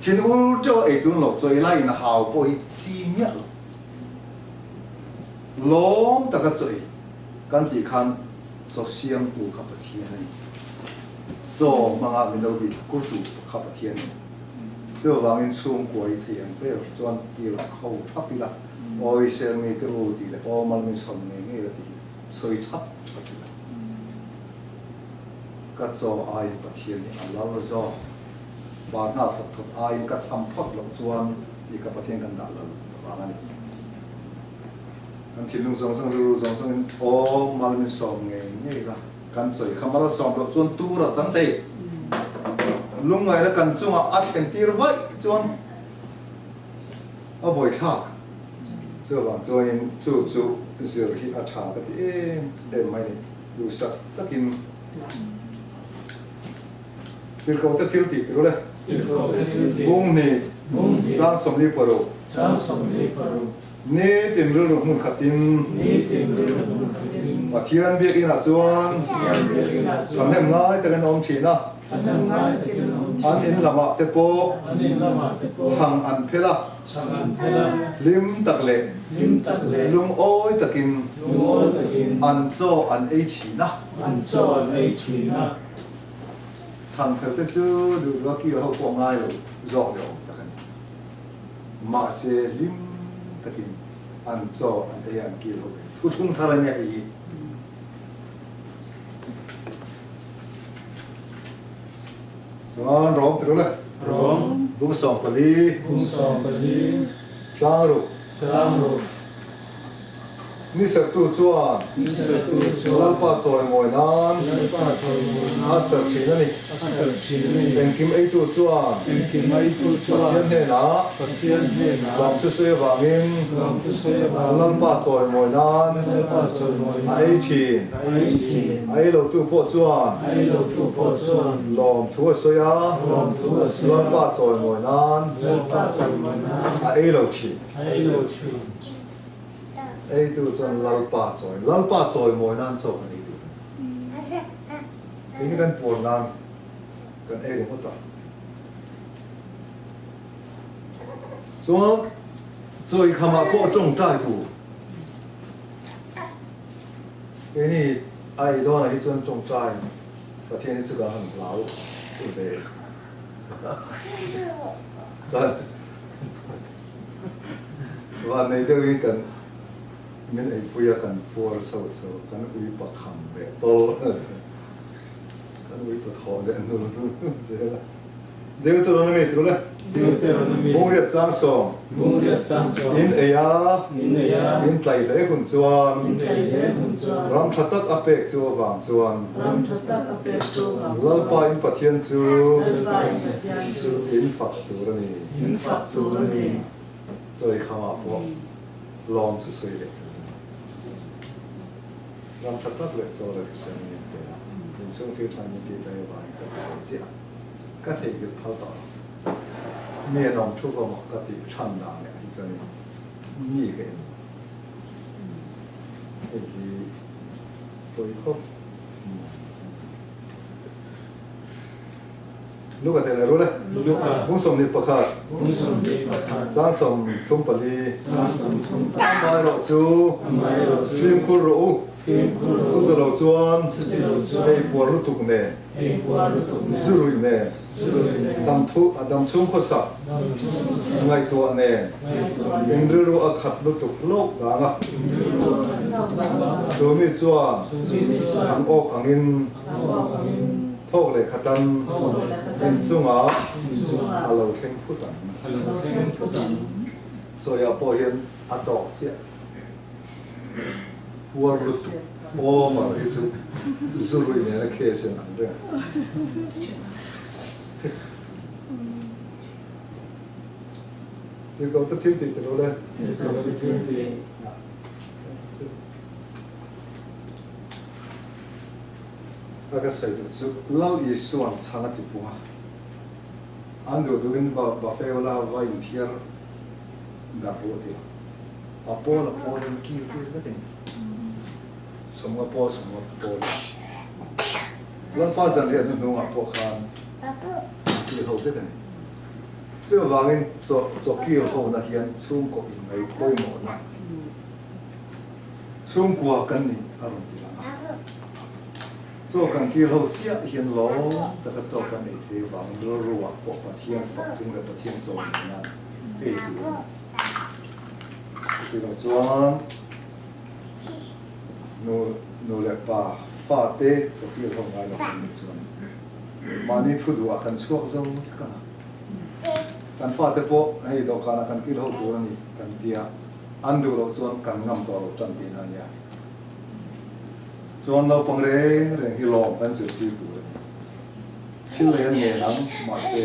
S1: Thin ur teuha ei tur lo. Chaw ei laiin a hau pawh hi chi miah lo. Lawm taka chaw ei kan tih khan chaw siamtu kha Pathian a ni. Chaw hmanga min lo bih kurtu kha Pathian a ni. Chuvangin chhungkua hi thei ang ber chuan kil kho thap ila, Aw Israel mite u tih leh Aw mal min sawm ngei ngei la tih hi sawi thap thap ila. Ka chaw aiin Pathian hi a lal zawk. Van hna thawk thawk aiin ka cham phawt loh chuan tih kha Pathian kan dah lal vang a ni. Kan thinlung zawng zawng, rilru zawng zawngin aw mal min sawm ngei ngei la, kan chawi kha mal sawm loh chuan tur a chang thei. Lungngaihna kan chungah a thlen tir vaih chuan a buaithlak. Chuvang chuanin chu chu zir hi a tha ka ti em em mai ni, duhsak takin. Tirhkohte thil tih ru le.
S3: Tirhkohte thil tih.
S1: Bung hnih.
S3: Bung hnih.
S1: Chang 46.
S3: Chang 26.
S1: Nitin rilru hmun khatin.
S3: Nitin rilru hmun khatin.
S1: Pathian biakinah chuan.
S3: Pathian biakinah chuan.
S1: Thahnem ngai takin a awm thin a.
S3: Thahnem ngai takin a awm thin a.
S1: An in lamah te pawh.
S3: An in lamah te pawh.
S1: Chhang an phel a.
S3: Chhang an phel a.
S1: Hlim tak leh.
S3: Hlim tak leh.
S1: Lungawi takin.
S3: Lungawi takin.
S1: An chaw an ei thin a.
S3: An chaw an ei thin a.
S1: Chhang phel te chu duh duha kil ho pawh ngai lo zawk leh awm tak a ni. Mahse hlim takin an chaw an ei a an kil ho ve. Thuthlung thar a nia hei hi. Chuan Rom ti rawh le.
S3: Rom.
S1: Bung 14.
S3: Bung 14.
S1: Tlang ruk.
S3: Tlang ruk.
S1: Ni sertu chuan.
S3: Ni sertu chuan.
S1: Lalpa chawimawi nan.
S3: Lalpa chawimawi nan.
S1: A serh thin a ni.
S3: A serh thin a ni.
S1: Engkim eitu chuan.
S3: Engkim eitu chuan.
S1: Pathian hnenah.
S3: Pathian hnenah.
S1: Lawmthu sawi avangin.
S3: Lawmthu sawi avangin.
S1: Lalpa chawimawi nan.
S3: Lalpa chawimawi nan.
S1: A ei thin.
S3: A ei thin.
S1: A ei lotu pawh chuan.
S3: A ei lotu pawh chuan.
S1: Lawmthu a sawi a.
S3: Lawmthu a sawi a.
S1: Lalpa chawimawi nan.
S3: Lalpa chawimawi nan.
S1: A ei lo thin.
S3: A ei lo thin.
S1: Eitu chuan Lalpa chawi, Lalpa chawi mawi nan chaw kan ei duh a ni. Kei hi kan puar nan kan ei ringawt a. Chuan chawi khamah pawh tawngtai tur. Keini a ei dawnah hi chuan tawngtai Pathian hi chu kan han hlau ve. Chuan Van nei deuhin kan min eipui a, kan puar sauh sauh, kan ui pakham leh tawl kan ui pathawh leh nul nul zel a. Deuteronomy ti rawh le.
S3: Deuteronomy.
S1: Bungriat chang sawm.
S3: Bungriat chang sawm.
S1: In ei a.
S3: In ei a.
S1: In tlai hle hun chuan.
S3: In tlai hle hun chuan.
S1: Ram tha tak a pek chu avang chuan.
S2: Ram tha tak a pek chu avang chuan.
S1: Lalpa in Pathian chu.
S2: Lalpa in Pathian chu.
S1: In fak tur a ni.
S3: In fak tur a ni.
S1: Chawi khamah pawh lawm chu sawi leh tur a ni. Ram tha tak leh chaw leh hrisel min inpe a, inchhung thil than min tih daih avangin ka ti ve chiah a, ka theihnghilh phal tawh lo. Mi an awm thu vawmah ka tih than dan leh hi chuanin mi ka en lo. Hei hi pawi khawp mai. Luka thei leh rul e.
S3: Luka.
S1: Bung 21.
S3: Bung 21.
S1: Chang 34.
S3: Chang 34.
S1: Amaherawh chu.
S3: Amaherawh chu.
S1: Fimkhur rawh u.
S3: Fimkhur rawh u.
S1: Chuti lo chuan.
S3: Chuti lo chuan.
S1: Hei puar lutuk nen.
S3: Hei puar lutuk nen.
S1: Zurui nen.
S3: Zurui nen.
S1: Dam thu a dam chhung khawsak.
S3: Dam chhung khawsak.
S1: Ngaihtuah nen.
S3: Ngaihtuah nen.
S1: In rilru a khat lutuk hlauh vang a.
S3: In rilru a khat lutuk hlauh vang a.
S1: Chu mi chuan.
S3: Chu mi chuan.
S1: Ang awk angin.
S3: Ang awk angin.
S1: Thawk leh khatan inchungah a lo thleng phut ang. Chawiah pawh hian a tawk chiah. Puar lutuk awm hi chu zurui nena case in ang reng. Tirhkoh te thil tih ti lo le.
S3: Tirhkoh te thil tih.
S1: A ka sawi duh chu Lal Isua'n chhang a ti pung a, an duh duhin va buffet ula va inthiar darh ru a ti a, a pawl a pawlin kil tir vek a ni. 50 pawl 50 pawl Lalpa zanriah hnuhnungah pawh khan kil ho vek a ni. Chuvangin chaw chaw kil hona hian chhungkaw inngaih pawimawhna Chhungkua kan nih a rawn ti lang a. Chaw kan kir ho chiah hian lawm taka chaw kan ei thei vang rilruah pawh Pathian fak chung leh Pathian chaw nena ei tur a ni. Chuti lo chuan nu nu leh pa fa te chaw kir ho ngai lo kan nih chuan mahni thu duhah kan chhuak zo vek ang a. Kan fate pawh hei dawhkanah kan kir ho tur a ni kan tia. An duh loh chuan kan ngam tawh lo tan tihna a nia. Chuan naupang reng reng hi lawm kan zirtir tur a ni. Thil lei an ngen ang, mahse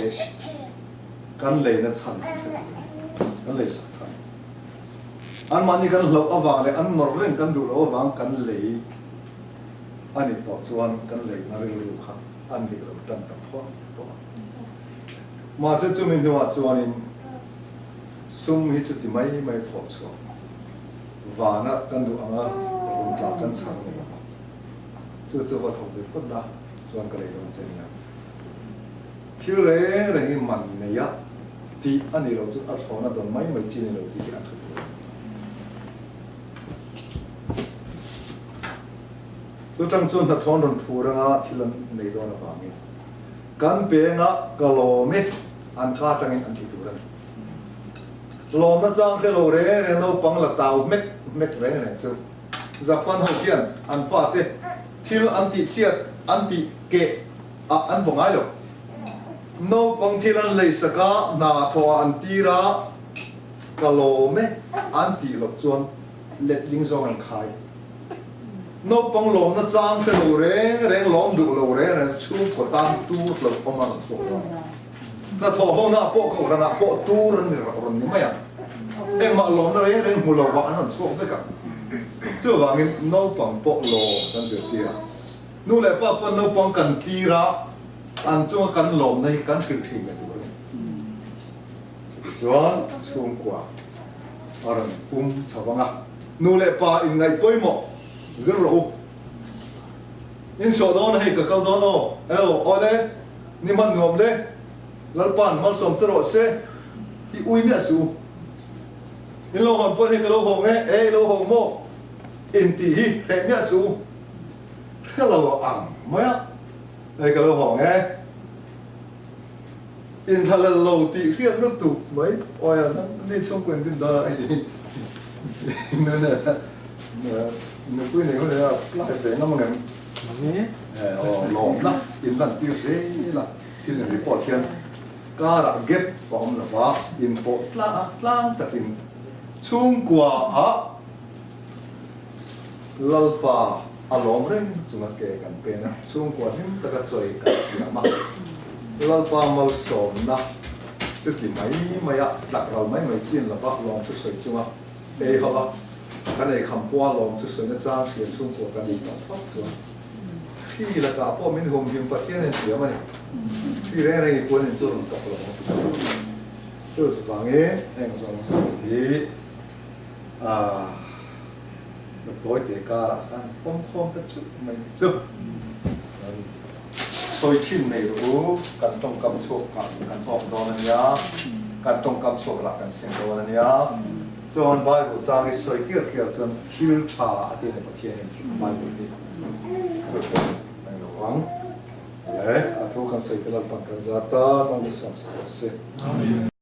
S1: kan leina chhan kan hre tur a ni. Kan lei sak chhan. Anmahni kan hlauh avang leh an nawrh reng kan duh loh avang kan lei a nih tawh chuan kan leina rilru kha an dik lo tan ta phawt tawh a. Mahse chumi hnuah chuanin. Sum hi chuti mai mai thawh chhuah vana kan duh anga rawn tla kan chhar ni lo a, chu chu va thawk ve phawt la chuan ka lei dawn che nia. Thil reng reng hi man nei a tih a nih loh chu a thlawna dawn mai mai chi ni lo tih hi an hre tur a ni. Chu tang chuan hnathawh an rawn phur anga thil an nei dawn avangin kan penga ka lawm e an ka atangin an ti tur a ni. Lawmna chang hre lo reng reng naupang la tau hmek hmek reng reng chu Japan ho hian an fate thil an tih chhiat an tih keh ah an vaw ngai lo. Naupang thil an leisak a, hna thawh ah an tir a, ka lawm e an tih loh chuan letling zawng an khai. Naupang lawmna chang hre lo reng reng, lawm duh lo reng reng chhungkaw tan tur hlauh awm a rawn chhuak dawn. Hnathawh hona pawh kohhranah pawh tur an ni rawn ni mai ang. Engmah lawmna reng reng hmu lo vah an rawn chhuak vek ang. Chuvangin naupang pawh lawm kan zirtir a. Nu leh pa pawn naupang kan tir a, an chunga kan lawmna hi kan hrilh thin ve tur a ni. Chutichuan chhungkua a rawn pum chho vang a, nu leh pa inngaih pawimawh zir rawh u. Inchhuah dawn hei ka kal dawn aw, eo awle ni hman nuam le, Lalpa'n malsawm che rawh se, i ui miah suh u. In lo hawn pawn hei ka lo hawng e, e i lo hawng maw? Intih hi hreh miah suh u. Hre lo ang mai a, hei ka lo hawng e. Inthlahlel lo tih hriat lutuk mai, awi a, ni chhungkaw in din dawn a, hei nupui nei hun a apply ve ngam angem? Aw lawmna in lan tir zel a, thil in report hian karah gap a awm lo va, inpawh tlang takin chhungkua ah Lalpa a lawm reng chunga ke kan pen a, chhungkua hlim taka chawi kan siam a, Lalpa malsawmna chuti mai mai a tlak ral mai mai chin lova lawm thusawi chunga ei ho a, kan ei kham pawha lawm thusawina chang hria chhungkua kan nih tawh phawt chuan hri lakah pawh min humhim Pathian in siam a ni. Hri reng reng i puan in chu rawn tawk lo ang. Chu chuvangin heng zawng zawng hi Aah, Doctor te karah khan pawm khawm ta theuh mai ni chu. Chuan sawi thin nei rawh u, kan tawngkam chhuak kah kan awk dawn a nia, kan tawngkam chhuak lah kan seng dawn a nia. Chuan Bible chang hi sawi kiar kiar chuan thil tha a ti a ni Pathianin Bible hi. Chu chuan a ni lo ang. Le, a thu kan sawi te lalpan kan zar ta, Mawngkawsawm sak rawh se.
S3: Amen.